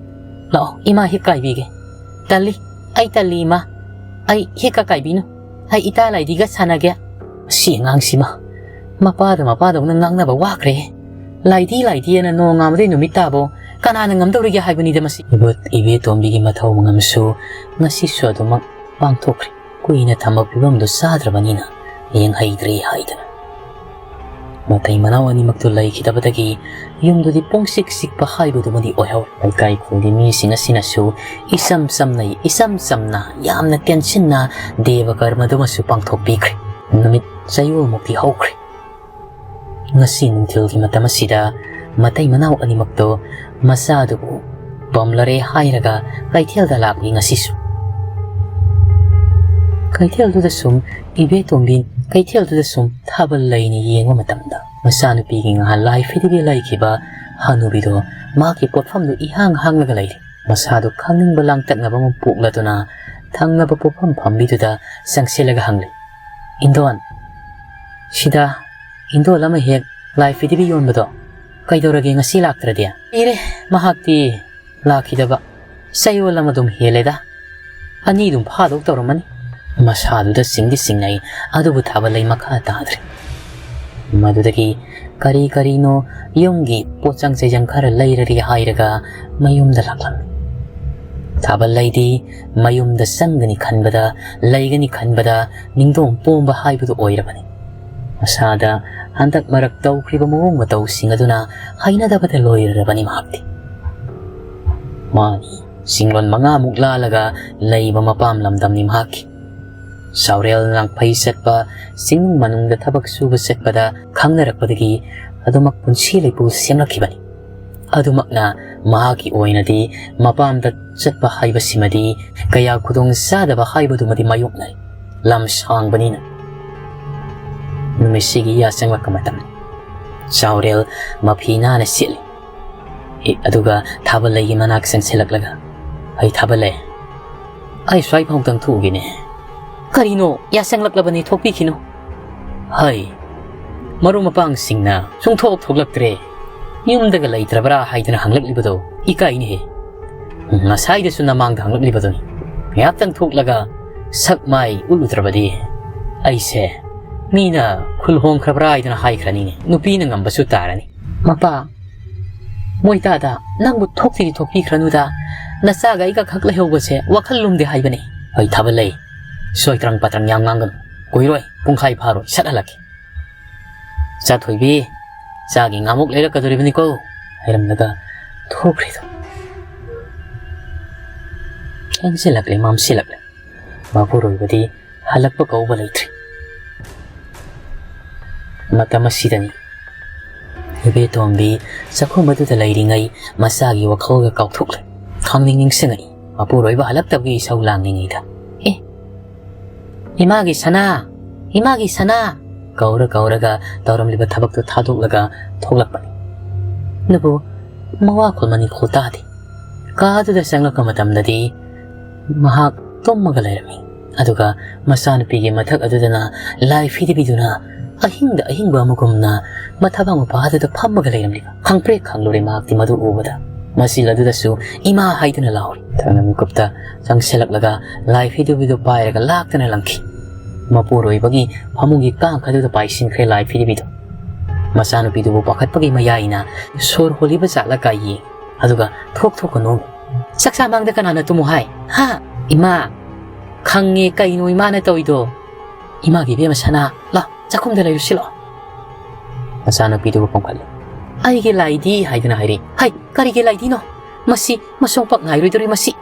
ꯂꯥꯛꯑꯣ, ꯏꯃꯥ ꯍꯤꯛ ꯀꯥꯏꯕꯤꯒꯦ꯫" "ꯇꯜꯂꯤ, ꯑꯩ ꯇꯜꯂꯤ ꯏꯃꯥ꯫ ꯑꯩ ꯍꯤꯛꯀ ꯀꯥꯏꯕꯤꯅꯨ꯫ ꯑꯩ ꯏꯇꯥ ꯂꯥꯏꯗꯤꯒ ꯁꯥꯟꯅꯒꯦ꯫" ꯑꯁꯤ ꯑꯉꯥꯡꯁꯤꯃ ꯃꯄꯥꯗ ꯃꯄꯥꯗꯧꯅ ꯉꯥꯡꯅꯕ ꯋꯥꯈ꯭ꯔꯦ꯫ ꯂꯥꯏꯗꯤ ꯂꯥꯏꯗꯤ ꯑꯅ ꯅꯣꯡꯉꯥꯟꯕꯗꯩ ꯅꯨꯃꯤꯠ ꯇꯥꯕꯣ ꯀꯅꯥꯅ ꯉꯝꯗꯧꯔꯤꯒꯦ ꯍꯥꯏꯕꯅꯤꯗ ꯃꯁꯤ꯫ ꯏꯕꯣ-, ꯏꯕꯦꯇꯣꯝꯕꯤꯒꯤ ꯃꯊꯧ ꯃꯉꯝꯁꯨ ꯉꯁꯤꯁꯨ ꯑꯗꯨꯃꯛ ꯄꯥꯡꯊꯣꯛꯈ꯭ꯔꯦ꯫ ꯀꯨꯏꯅ ꯊꯝꯕ ꯐꯤꯕꯝꯗꯨ ꯆꯥꯗ꯭ꯔꯕꯅꯤꯅ ꯌꯦꯡꯍꯩꯗ꯭ꯔꯦ ꯍꯥꯏꯗꯅ꯫ ꯃꯇꯩ ꯃꯅꯥꯎ ꯑꯅꯤꯃꯛꯇꯨ ꯂꯩꯈꯤꯗꯕꯗꯒꯤ ꯌꯨꯝꯗꯨꯗꯤ ꯄꯨꯡꯆꯤꯛ ꯆꯤꯛꯄ ꯍꯥꯏꯕꯗꯨꯃꯗꯤ ꯑꯣꯏꯍꯧꯔꯦ꯫ ꯂꯩꯀꯥꯏ ꯈꯨꯜꯒꯤ ꯃꯤꯁꯤꯡ ꯑꯁꯤꯅꯁꯨ ꯏꯆꯝ ꯆꯝꯅ, ꯏꯆꯝ ꯆꯝꯅ, ꯌꯥꯝꯅ ꯇꯦꯟꯁꯤꯟꯅ ꯗꯦꯕ ꯀꯔꯃꯗꯨꯃꯁꯨ ꯄꯥꯡꯊꯣꯛꯄꯤꯈ꯭ꯔꯦ꯫ ꯅꯨꯃꯤꯠ ꯆꯌꯣꯜꯃꯨꯛꯇꯤ ꯍꯧꯈ꯭ꯔꯦ꯫ ꯉꯁꯤ ꯅꯨꯡꯊꯤꯜꯒꯤ ꯃꯇꯝ ꯑꯁꯤꯗ ꯃꯇꯩ ꯃꯅꯥꯎ ꯑꯅꯤꯃꯛꯇꯣ ꯃꯆꯥꯗꯨꯕꯨ ꯄꯝꯂꯔꯦ ꯍꯥꯏꯔꯒ ꯀꯩꯊꯦꯜꯗ ꯂꯥꯛꯂꯤ ꯉꯁꯤꯁꯨ꯫ ꯀꯩꯊꯦꯜꯗꯨꯗ ꯁꯨꯝ ꯏꯕꯦꯇꯣꯝꯕꯤ, ꯀꯩꯊꯦꯜꯗꯨꯗ ꯁꯨꯝ ꯊꯥꯕꯜ ꯂꯩꯅ ꯌꯦꯡꯕ ꯃꯇꯝꯗ ꯃꯆꯥꯅꯨꯄꯤꯒꯤ ꯉꯍꯥꯟ ꯂꯥꯏ ꯐꯤꯗꯤꯕꯤ ꯂꯩꯈꯤꯕ ꯍꯅꯨꯕꯤꯗꯣ ꯃꯍꯥꯛꯀꯤ ꯄꯣꯠꯐꯝꯗꯨ ꯏꯍꯥꯡ ꯍꯥꯡꯂꯒ ꯂꯩꯔꯤ꯫ ꯃꯁꯥꯗꯨ ꯈꯪꯅꯤꯡꯕ ꯂꯥꯡꯇꯛꯅꯕ ꯑꯃ ꯄꯣꯛꯂꯗꯨꯅ ꯊꯪꯅꯕ ꯄꯣꯠꯐꯝ ꯐꯝꯕꯤꯗꯨꯗ ꯆꯪꯁꯤꯜꯂꯒ ꯍꯪꯂꯤ, "ꯏꯟꯗꯣꯟ, ꯁꯤꯗ ꯏꯟꯗꯣꯜ ꯑꯃ ꯍꯦꯛ ꯂꯥꯏ ꯐꯤꯗꯤꯕꯤ ꯌꯣꯟꯕꯗꯣ ꯀꯩꯗꯧꯔꯒꯦ, ꯉꯁꯤ ꯂꯥꯛꯇ꯭ꯔꯗꯤ?" "ꯏꯔꯦ, ꯃꯍꯥꯛꯇꯤ ꯂꯥꯛꯈꯤꯗꯕ ꯆꯌꯣꯜ ꯑꯃ ꯑꯗꯨꯝ ꯍꯦꯜꯂꯦꯗ꯫ ꯑꯅꯤ ꯑꯗꯨꯝ ꯐꯥꯗꯧ ꯇꯧꯔꯝꯃꯅꯤ꯫" ꯃꯁꯥꯗꯨꯗ ꯆꯤꯡꯗꯤ ꯆꯤꯡꯅꯩ, ꯑꯗꯨꯕꯨ ꯊꯥꯕ ꯂꯩ ꯃꯈꯥ ꯇꯥꯗ꯭ꯔꯦ꯫ ꯃꯗꯨꯗꯒꯤ ꯀꯔꯤ ꯀꯔꯤꯅꯣ ꯌꯨꯝꯒꯤ ꯄꯣꯠꯆꯪ ꯆꯩꯖꯪ ꯈꯔ ꯂꯩꯔꯒꯦ ꯍꯥꯏꯔꯒ ꯃꯌꯨꯝꯗ ꯂꯥꯛꯂꯝꯃꯤ꯫ ꯊꯥꯕꯜꯂꯩꯗꯤ ꯃꯌꯨꯝꯗ ꯆꯪꯒꯅꯤ ꯈꯟꯕꯗ, ꯂꯩꯒꯅꯤ ꯈꯟꯕꯗ ꯅꯤꯡꯗꯣꯡ ꯄꯣꯝꯕ ꯍꯥꯏꯕꯗꯨ ꯑꯣꯏꯔꯕꯅꯤ꯫ ꯃꯁꯥꯗ ꯍꯟꯗꯛ ꯃꯔꯛ ꯇꯧꯈ꯭ꯔꯤꯕ ꯃꯑꯣꯡ ꯃꯇꯧꯁꯤꯡ ꯑꯗꯨꯅ ꯍꯩꯅꯗꯕꯗ ꯂꯣꯏꯔꯕꯅꯤ ꯃꯍꯥꯛꯇꯤ꯫ ꯃꯥꯅꯤ, ꯆꯤꯡꯂꯣꯟ ꯃꯉꯥꯃꯨꯛ ꯂꯥꯜꯂꯒ ꯂꯩꯕ ꯃꯄꯥꯝ ꯂꯝꯗꯝꯅꯤ ꯃꯍꯥꯛꯀꯤ꯫ ꯆꯥꯎꯔꯦꯜ ꯂꯥꯡꯐꯩ ꯆꯠꯄ, ꯆꯤꯡ ꯃꯅꯨꯡꯗ ꯊꯕꯛ ꯁꯨꯕ ꯆꯠꯄꯗ ꯈꯪꯅꯔꯛꯄꯗꯒꯤ ꯑꯗꯨꯃꯛ ꯄꯨꯟꯁꯤ ꯂꯩꯄꯨ ꯁꯦꯝꯂꯛꯈꯤꯕꯅꯤ꯫ ꯑꯗꯨꯃꯛꯅ ꯃꯍꯥꯛꯀꯤ ꯑꯣꯏꯅꯗꯤ ꯃꯄꯥꯝꯗ ꯆꯠꯄ ꯍꯥꯏꯕꯁꯤꯃꯗꯤ ꯀꯌꯥ ꯈꯨꯗꯣꯡ ꯆꯥꯗꯕ ꯍꯥꯏꯕꯗꯨꯃꯗꯤ ꯃꯥꯌꯣꯛꯅꯔꯤ꯫ ꯂꯝ ꯁꯥꯡꯕꯅꯤꯅ꯫ ꯅꯨꯃꯤꯠꯁꯤꯒꯤ ꯌꯥꯆꯪꯂꯛꯄ ꯃꯇꯝ꯫ ꯆꯥꯎꯔꯦꯜ ꯃꯐꯤ ꯅꯥꯟꯅ ꯁꯦꯠꯂꯤ꯫ ꯑꯦ, ꯑꯗꯨꯒ ꯊꯥꯕꯜꯂꯩꯒꯤ ꯃꯅꯥꯛ ꯆꯪꯁꯤꯜꯂꯛꯂꯒ, "ꯑꯩ ꯊꯥꯕꯜꯂꯩ, ꯑꯩ ꯁ꯭ꯋꯥꯏ ꯐꯥꯎꯗꯪ ꯊꯣꯛꯎꯒꯦꯅꯦ꯫" "ꯀꯔꯤꯅꯣ? ꯌꯥꯆꯪꯂꯛꯂꯕꯅꯤ, ꯊꯣꯛꯄꯤꯈꯤꯅꯨ꯫" "ꯍꯩ, ꯃꯔꯨꯞ ꯃꯄꯥꯡꯁꯤꯡꯅ ꯁꯨꯡꯊꯣꯛ ꯊꯣꯛꯂꯛꯇ꯭ꯔꯦ, ꯌꯨꯝꯗꯒ ꯂꯩꯇ꯭ꯔꯕ꯭ꯔꯥ ꯍꯥꯏꯗꯅ ꯍꯪꯂꯛꯂꯤꯕꯗꯣ ꯏꯀꯥꯏꯅꯦꯍꯦ꯫ ꯉꯁꯥꯏꯗꯁꯨ ꯅꯃꯥꯡꯗ ꯍꯪꯂꯛꯂꯤꯕꯗꯨꯅꯤ꯫ ꯉꯥꯏꯍꯥꯛꯇꯪ ꯊꯣꯛꯂꯒ ꯁꯛ ꯃꯥꯏ ꯎꯠꯂꯨꯗ꯭ꯔꯕꯗꯤ ꯑꯩꯁꯦ ꯃꯤꯅ ꯈꯨꯜ ꯍꯣꯡꯈ꯭ꯔꯕ꯭ꯔꯥ ꯍꯥꯏꯗꯅ ꯍꯥꯏꯈ꯭ꯔꯅꯤꯅꯦ꯫ ꯅꯨꯄꯤꯅ ꯉꯝꯕꯁꯨ ꯇꯥꯔꯅꯤ꯫" "ꯃꯄꯥ, ꯃꯣꯏꯇꯥꯗ ꯅꯪꯕꯨ ꯊꯣꯛꯇꯤꯗꯤ ꯊꯣꯛꯄꯤꯈ꯭ꯔꯅꯨꯗ꯫ ꯅꯆꯥꯒ ꯑꯩꯒ ꯈꯛ ꯂꯩꯍꯧꯕꯁꯦ ꯋꯥꯈꯜ ꯂꯨꯝꯗꯦ ꯍꯥꯏꯕꯅꯤ꯫" "ꯑꯩ ꯊꯥꯕꯜꯂꯩ, ꯁꯣꯏ ꯇ꯭ꯔꯪ ꯄꯥꯇ꯭ꯔꯪ ꯌꯥꯝ ꯉꯥꯡꯒꯅꯨ꯫ ꯀꯨꯏꯔꯣꯏ, ꯄꯨꯡꯈꯥꯏ ꯐꯥꯔꯣꯏ, ꯁꯠ ꯍꯜꯂꯛꯀꯦ꯫" "ꯆꯥꯊꯣꯏꯕꯤ, ꯆꯥꯒꯤ ꯉꯥꯃꯨꯛ ꯂꯩꯔꯛꯀꯗꯣꯔꯤꯕꯅꯤꯀꯣ," ꯍꯥꯏꯔꯝꯂꯒ ꯊꯣꯛꯈ꯭ꯔꯤꯗꯣ꯫ ꯊꯦꯡꯖꯤꯜꯂꯛꯂꯦ, ꯃꯝꯁꯤꯜꯂꯛꯂꯦ꯫ ꯃꯄꯨꯔꯣꯏꯕꯗꯤ ꯍꯜꯂꯛꯄ ꯀꯧꯕ ꯂꯩꯇ꯭ꯔꯤ꯫ ꯃꯇꯝ ꯑꯁꯤꯗꯅꯤ ꯏꯕꯦꯇꯣꯝꯕꯤ ꯆꯥꯛꯈꯨꯝ ꯑꯗꯨꯗ ꯂꯩꯔꯤꯉꯩ ꯃꯆꯥꯒꯤ ꯋꯥꯈꯜꯒ ꯀꯥꯎꯊꯣꯛꯂꯦ꯫ ꯈꯪꯅꯤꯡ ꯅꯤꯡꯁꯤꯡꯉꯛꯏ꯫ ꯃꯄꯨꯔꯣꯏꯕ ꯍꯜꯂꯛꯇꯕꯒꯤ ꯏꯁꯧ ꯂꯥꯡꯂꯤꯉꯩꯗ, "ꯑꯦ, ꯏꯃꯥꯒꯤ ꯁꯅꯥ, ꯏꯃꯥꯒꯤ ꯁꯅꯥ!" ꯀꯧꯔ ꯀꯧꯔꯒ ꯇꯧꯔꯝꯂꯤꯕ ꯊꯕꯛꯇꯨ ꯊꯥꯗꯣꯛꯂꯒ ꯊꯣꯛꯂꯛꯄꯅꯤ꯫ ꯑꯗꯨꯕꯨ ꯃꯋꯥ ꯈꯣꯜ ꯃꯅꯤ ꯈꯣꯜ ꯇꯥꯗꯦ꯫ ꯀꯥ ꯑꯗꯨꯗ ꯆꯪꯂꯛꯄ ꯃꯇꯝꯗꯗꯤ ꯃꯍꯥꯛ ꯇꯨꯝꯃꯒ ꯂꯩꯔꯝꯃꯤ꯫ ꯑꯗꯨꯒ ꯃꯆꯥꯅꯨꯄꯤꯒꯤ ꯃꯊꯛ ꯑꯗꯨꯗꯅ ꯂꯥꯏ ꯐꯤꯗꯤꯕꯤꯗꯨꯅ ꯑꯍꯤꯡꯗ ꯑꯍꯤꯡꯕ ꯑꯃꯒꯨꯝꯅ ꯃꯊꯕꯥꯛ ꯃꯄꯥ ꯑꯗꯨꯗ ꯐꯝꯃꯒ ꯂꯩꯔꯝꯂꯤꯕ꯫ ꯈꯪꯄ꯭ꯔꯦꯛ ꯈꯪꯂꯨꯔꯦ ꯃꯍꯥꯛꯇꯤ ꯃꯗꯨ ꯎꯕꯗ꯫ ꯃꯆꯤꯜ ꯑꯗꯨꯗꯁꯨ "ꯏꯃꯥ" ꯍꯥꯏꯗꯨꯅ ꯂꯥꯎꯔꯤ꯫ ꯊꯪꯅ ꯃꯤꯀꯨꯞꯇ ꯆꯪꯁꯤꯜꯂꯛꯂꯒ ꯂꯥꯏ ꯐꯤꯗꯤꯕꯤꯗꯨ ꯄꯥꯏꯔꯒ ꯂꯥꯛꯇꯅ ꯂꯪꯈꯤ꯫ ꯃꯄꯨꯔꯣꯏꯕꯒꯤ ꯐꯃꯨꯡꯒꯤ ꯀꯥꯡꯈ ꯑꯗꯨꯗ ꯄꯥꯏꯁꯤꯟꯈ꯭ꯔꯦ ꯂꯥꯏ ꯐꯤꯗꯤꯕꯤꯗꯨ꯫ ꯃꯆꯥꯅꯨꯄꯤꯗꯨꯕꯨ ꯄꯥꯈꯠꯄꯒꯤ ꯃꯌꯥꯏꯅ ꯁꯣꯔ ꯍꯣꯜꯂꯤꯕ ꯖꯥꯠꯂ ꯀꯥꯏ ꯌꯦꯡ꯫ ꯑꯗꯨꯒ ꯊꯣꯛ ꯊꯣꯛ ꯅꯣꯛꯏ꯫ "ꯆꯥꯛꯆꯥ ꯃꯥꯡꯗ ꯀꯅꯥꯅ ꯇꯨꯝꯃꯨ ꯍꯥꯏ? ꯍꯥ? ꯏꯃꯥ, ꯈꯪꯉꯦ ꯀꯩꯅꯣ ꯏꯃꯥꯅ ꯇꯧꯔꯤꯗꯣ꯫ ꯏꯃꯥꯒꯤ ꯏꯕꯦꯝꯃ ꯁꯅꯥ, ꯂꯥꯎ, ꯆꯥꯛꯈꯨꯝꯗ ꯂꯩꯔꯨꯁꯤ ꯂꯥꯎ꯫" ꯃꯆꯥꯅꯨꯄꯤꯗꯨꯕꯨ ꯄꯣꯝꯈꯠꯂꯦ꯫ "ꯑꯩꯒꯤ ꯂꯥꯏꯗꯤ" ꯍꯥꯏꯗꯨꯅ ꯍꯥꯏꯔꯤ꯫ "ꯍꯩ, ꯀꯔꯤꯒꯤ ꯂꯥꯏꯗꯤꯅꯣ? ꯃꯁꯤ ꯃꯁꯣꯡ ꯄꯥꯛ ꯉꯥꯏꯔꯣꯏꯗꯧꯔꯤ ꯃꯁꯤ꯫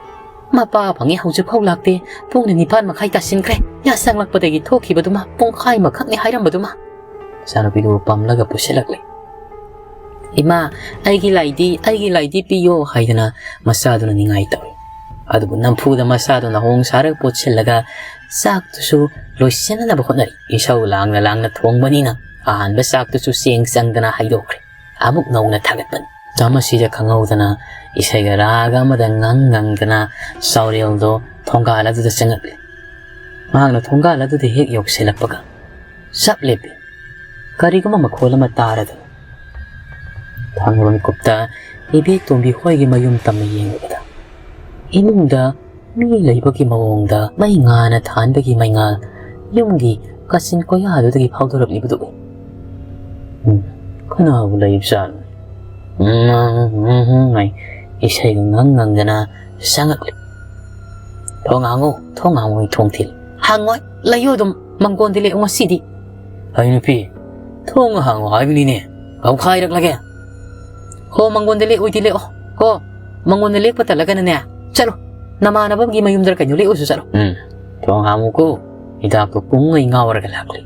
ꯃꯄꯥ ꯐꯪꯉꯤ ꯍꯧꯖꯤꯛꯐꯥꯎ ꯂꯥꯛꯇꯦ꯫ ꯄꯨꯡꯅ ꯅꯤꯄꯥꯟ ꯃꯈꯥꯏ ꯇꯥꯁꯤꯟꯈ꯭ꯔꯦ꯫ ꯌꯥ ꯆꯪꯂꯛꯄꯗꯒꯤ ꯊꯣꯛꯈꯤꯕꯗꯨꯃ ꯄꯨꯡꯈꯥꯏ ꯑꯃꯈꯛꯅꯤ ꯍꯥꯏꯔꯝꯕꯗꯨꯃ꯫" ꯃꯆꯥꯅꯨꯄꯤꯗꯨꯕꯨ ꯄꯝꯂꯒ ꯄꯨꯁꯤꯜꯂꯛꯂꯦ꯫ "ꯏꯃꯥ, ꯑꯩꯒꯤ ꯂꯥꯏꯗꯤ, ꯑꯩꯒꯤ ꯂꯥꯏꯗꯤ ꯄꯤꯌꯣ" ꯍꯥꯏꯗꯅ ꯃꯆꯥꯗꯨꯅ ꯅꯤꯡꯉꯥꯏ ꯇꯧꯏ꯫ ꯑꯗꯨꯕꯨ ꯅꯝꯐꯨꯗ ꯃꯆꯥꯗꯨ ꯅꯍꯣꯡ ꯁꯥꯔꯒ ꯄꯨꯁꯤꯜꯂꯒ ꯆꯥꯛꯇꯨꯁꯨ ꯂꯣꯏꯁꯤꯟꯅꯅꯕ ꯍꯣꯠꯅꯔꯤ꯫ ꯏꯁꯧ ꯂꯥꯡꯅ ꯂꯥꯡꯅ ꯊꯣꯡꯕꯅꯤꯅ ꯑꯍꯥꯟꯕ ꯆꯥꯛꯇꯨꯁꯨ ꯆꯦꯡ ꯆꯪꯗꯅ ꯍꯩꯗꯣꯛꯈ꯭ꯔꯦ꯫ ꯑꯃꯨꯛ ꯅꯧꯅ ꯊꯥꯒꯠꯄꯅꯤ꯫ ꯃꯇꯝ ꯑꯁꯤꯗ ꯈꯪꯍꯧꯗꯅ ꯏꯁꯩꯒ ꯔꯥꯒ ꯑꯃꯗ ꯉꯪ ꯉꯪꯗꯅ ꯆꯥꯎꯔꯦꯜꯗꯣ ꯊꯣꯡꯒꯥꯜ ꯑꯗꯨꯗ ꯆꯪꯉꯛꯂꯦ꯫ ꯃꯍꯥꯛꯅ ꯊꯣꯡꯒꯥꯜ ꯑꯗꯨꯗ ꯍꯦꯛ ꯌꯧꯁꯤꯜꯂꯛꯄꯒ ꯆꯞ ꯂꯦꯞꯄꯤ꯫ ꯀꯔꯤꯒꯨꯝꯕ ꯃꯈꯣꯜ ꯑꯃ ꯇꯥꯔꯗꯨꯅ꯫ ꯊꯥꯡꯕ ꯃꯤꯀꯨꯞꯇ ꯏꯕꯦꯇꯣꯝꯕꯤ ꯍꯣꯏꯒꯤ ꯃꯌꯨꯝ ꯇꯝꯅ ꯌꯦꯡꯂꯨꯕꯗ ꯏꯃꯨꯡꯗ ꯃꯤ ꯂꯩꯕꯒꯤ ꯃꯑꯣꯡꯗ ꯃꯩ ꯉꯥꯅ ꯊꯥꯟꯕꯒꯤ ꯃꯩꯉꯥꯜ ꯌꯨꯝꯒꯤ ꯀꯥꯆꯤꯟ ꯀꯣꯌꯥꯗꯨꯗꯒꯤ ꯐꯥꯎꯗꯣꯔꯛꯂꯤꯕꯗꯨ ꯎꯏ꯫ "ꯎꯝ, ꯀꯅꯥꯕꯨ ꯂꯩꯕꯖꯥꯠꯅꯣ?" ꯎꯝ, ꯎꯝ, ꯎꯝ, ꯍꯥꯏ ꯏꯁꯩꯒ ꯉꯪ ꯉꯪꯗꯅ ꯆꯪꯉꯛꯂꯤ꯫ "ꯊꯣꯡ ꯍꯥꯡꯉꯨ, ꯊꯣꯡ ꯍꯥꯡꯉꯨ, ꯑꯩ ꯊꯣꯡ ꯊꯤꯜꯂꯤ꯫" "ꯍꯥꯡꯉꯣꯏ, ꯂꯩꯌꯨ ꯑꯗꯨꯝ, ꯃꯪꯒꯣꯟꯗ ꯂꯦꯛꯎ ꯉꯁꯤꯗꯤ꯫" "ꯑꯩ ꯅꯨꯄꯤ, ꯊꯣꯡ ꯍꯥꯡꯉꯨ ꯍꯥꯏꯕꯅꯤꯅꯦ, ꯀꯧꯈꯥꯏꯔꯛꯂꯒꯦ꯫" "ꯍꯣ, ꯃꯪꯒꯣꯟꯗ ꯂꯦꯛꯑꯣꯏꯗꯤ ꯂꯦꯛꯑꯣ꯫ ꯍꯣ, ꯃꯪꯒꯣꯟꯗ ꯂꯦꯛꯄ ꯇꯜꯂꯒꯅꯅꯦ, ꯆꯠꯂꯣ, ꯅꯃꯥꯟꯅꯕꯒꯤ ꯃꯌꯨꯝꯗꯔ ꯀꯩꯅꯣ ꯂꯦꯛꯎꯁꯨ ꯆꯠꯂꯣ꯫" "ꯎꯝ, ꯊꯣꯡ ꯍꯥꯡꯉꯨꯀꯣ꯫" ꯍꯤꯗꯥꯛꯇꯣ ꯄꯨꯡꯉꯩ ꯉꯥꯎꯔꯒ ꯂꯥꯛꯂꯤ꯫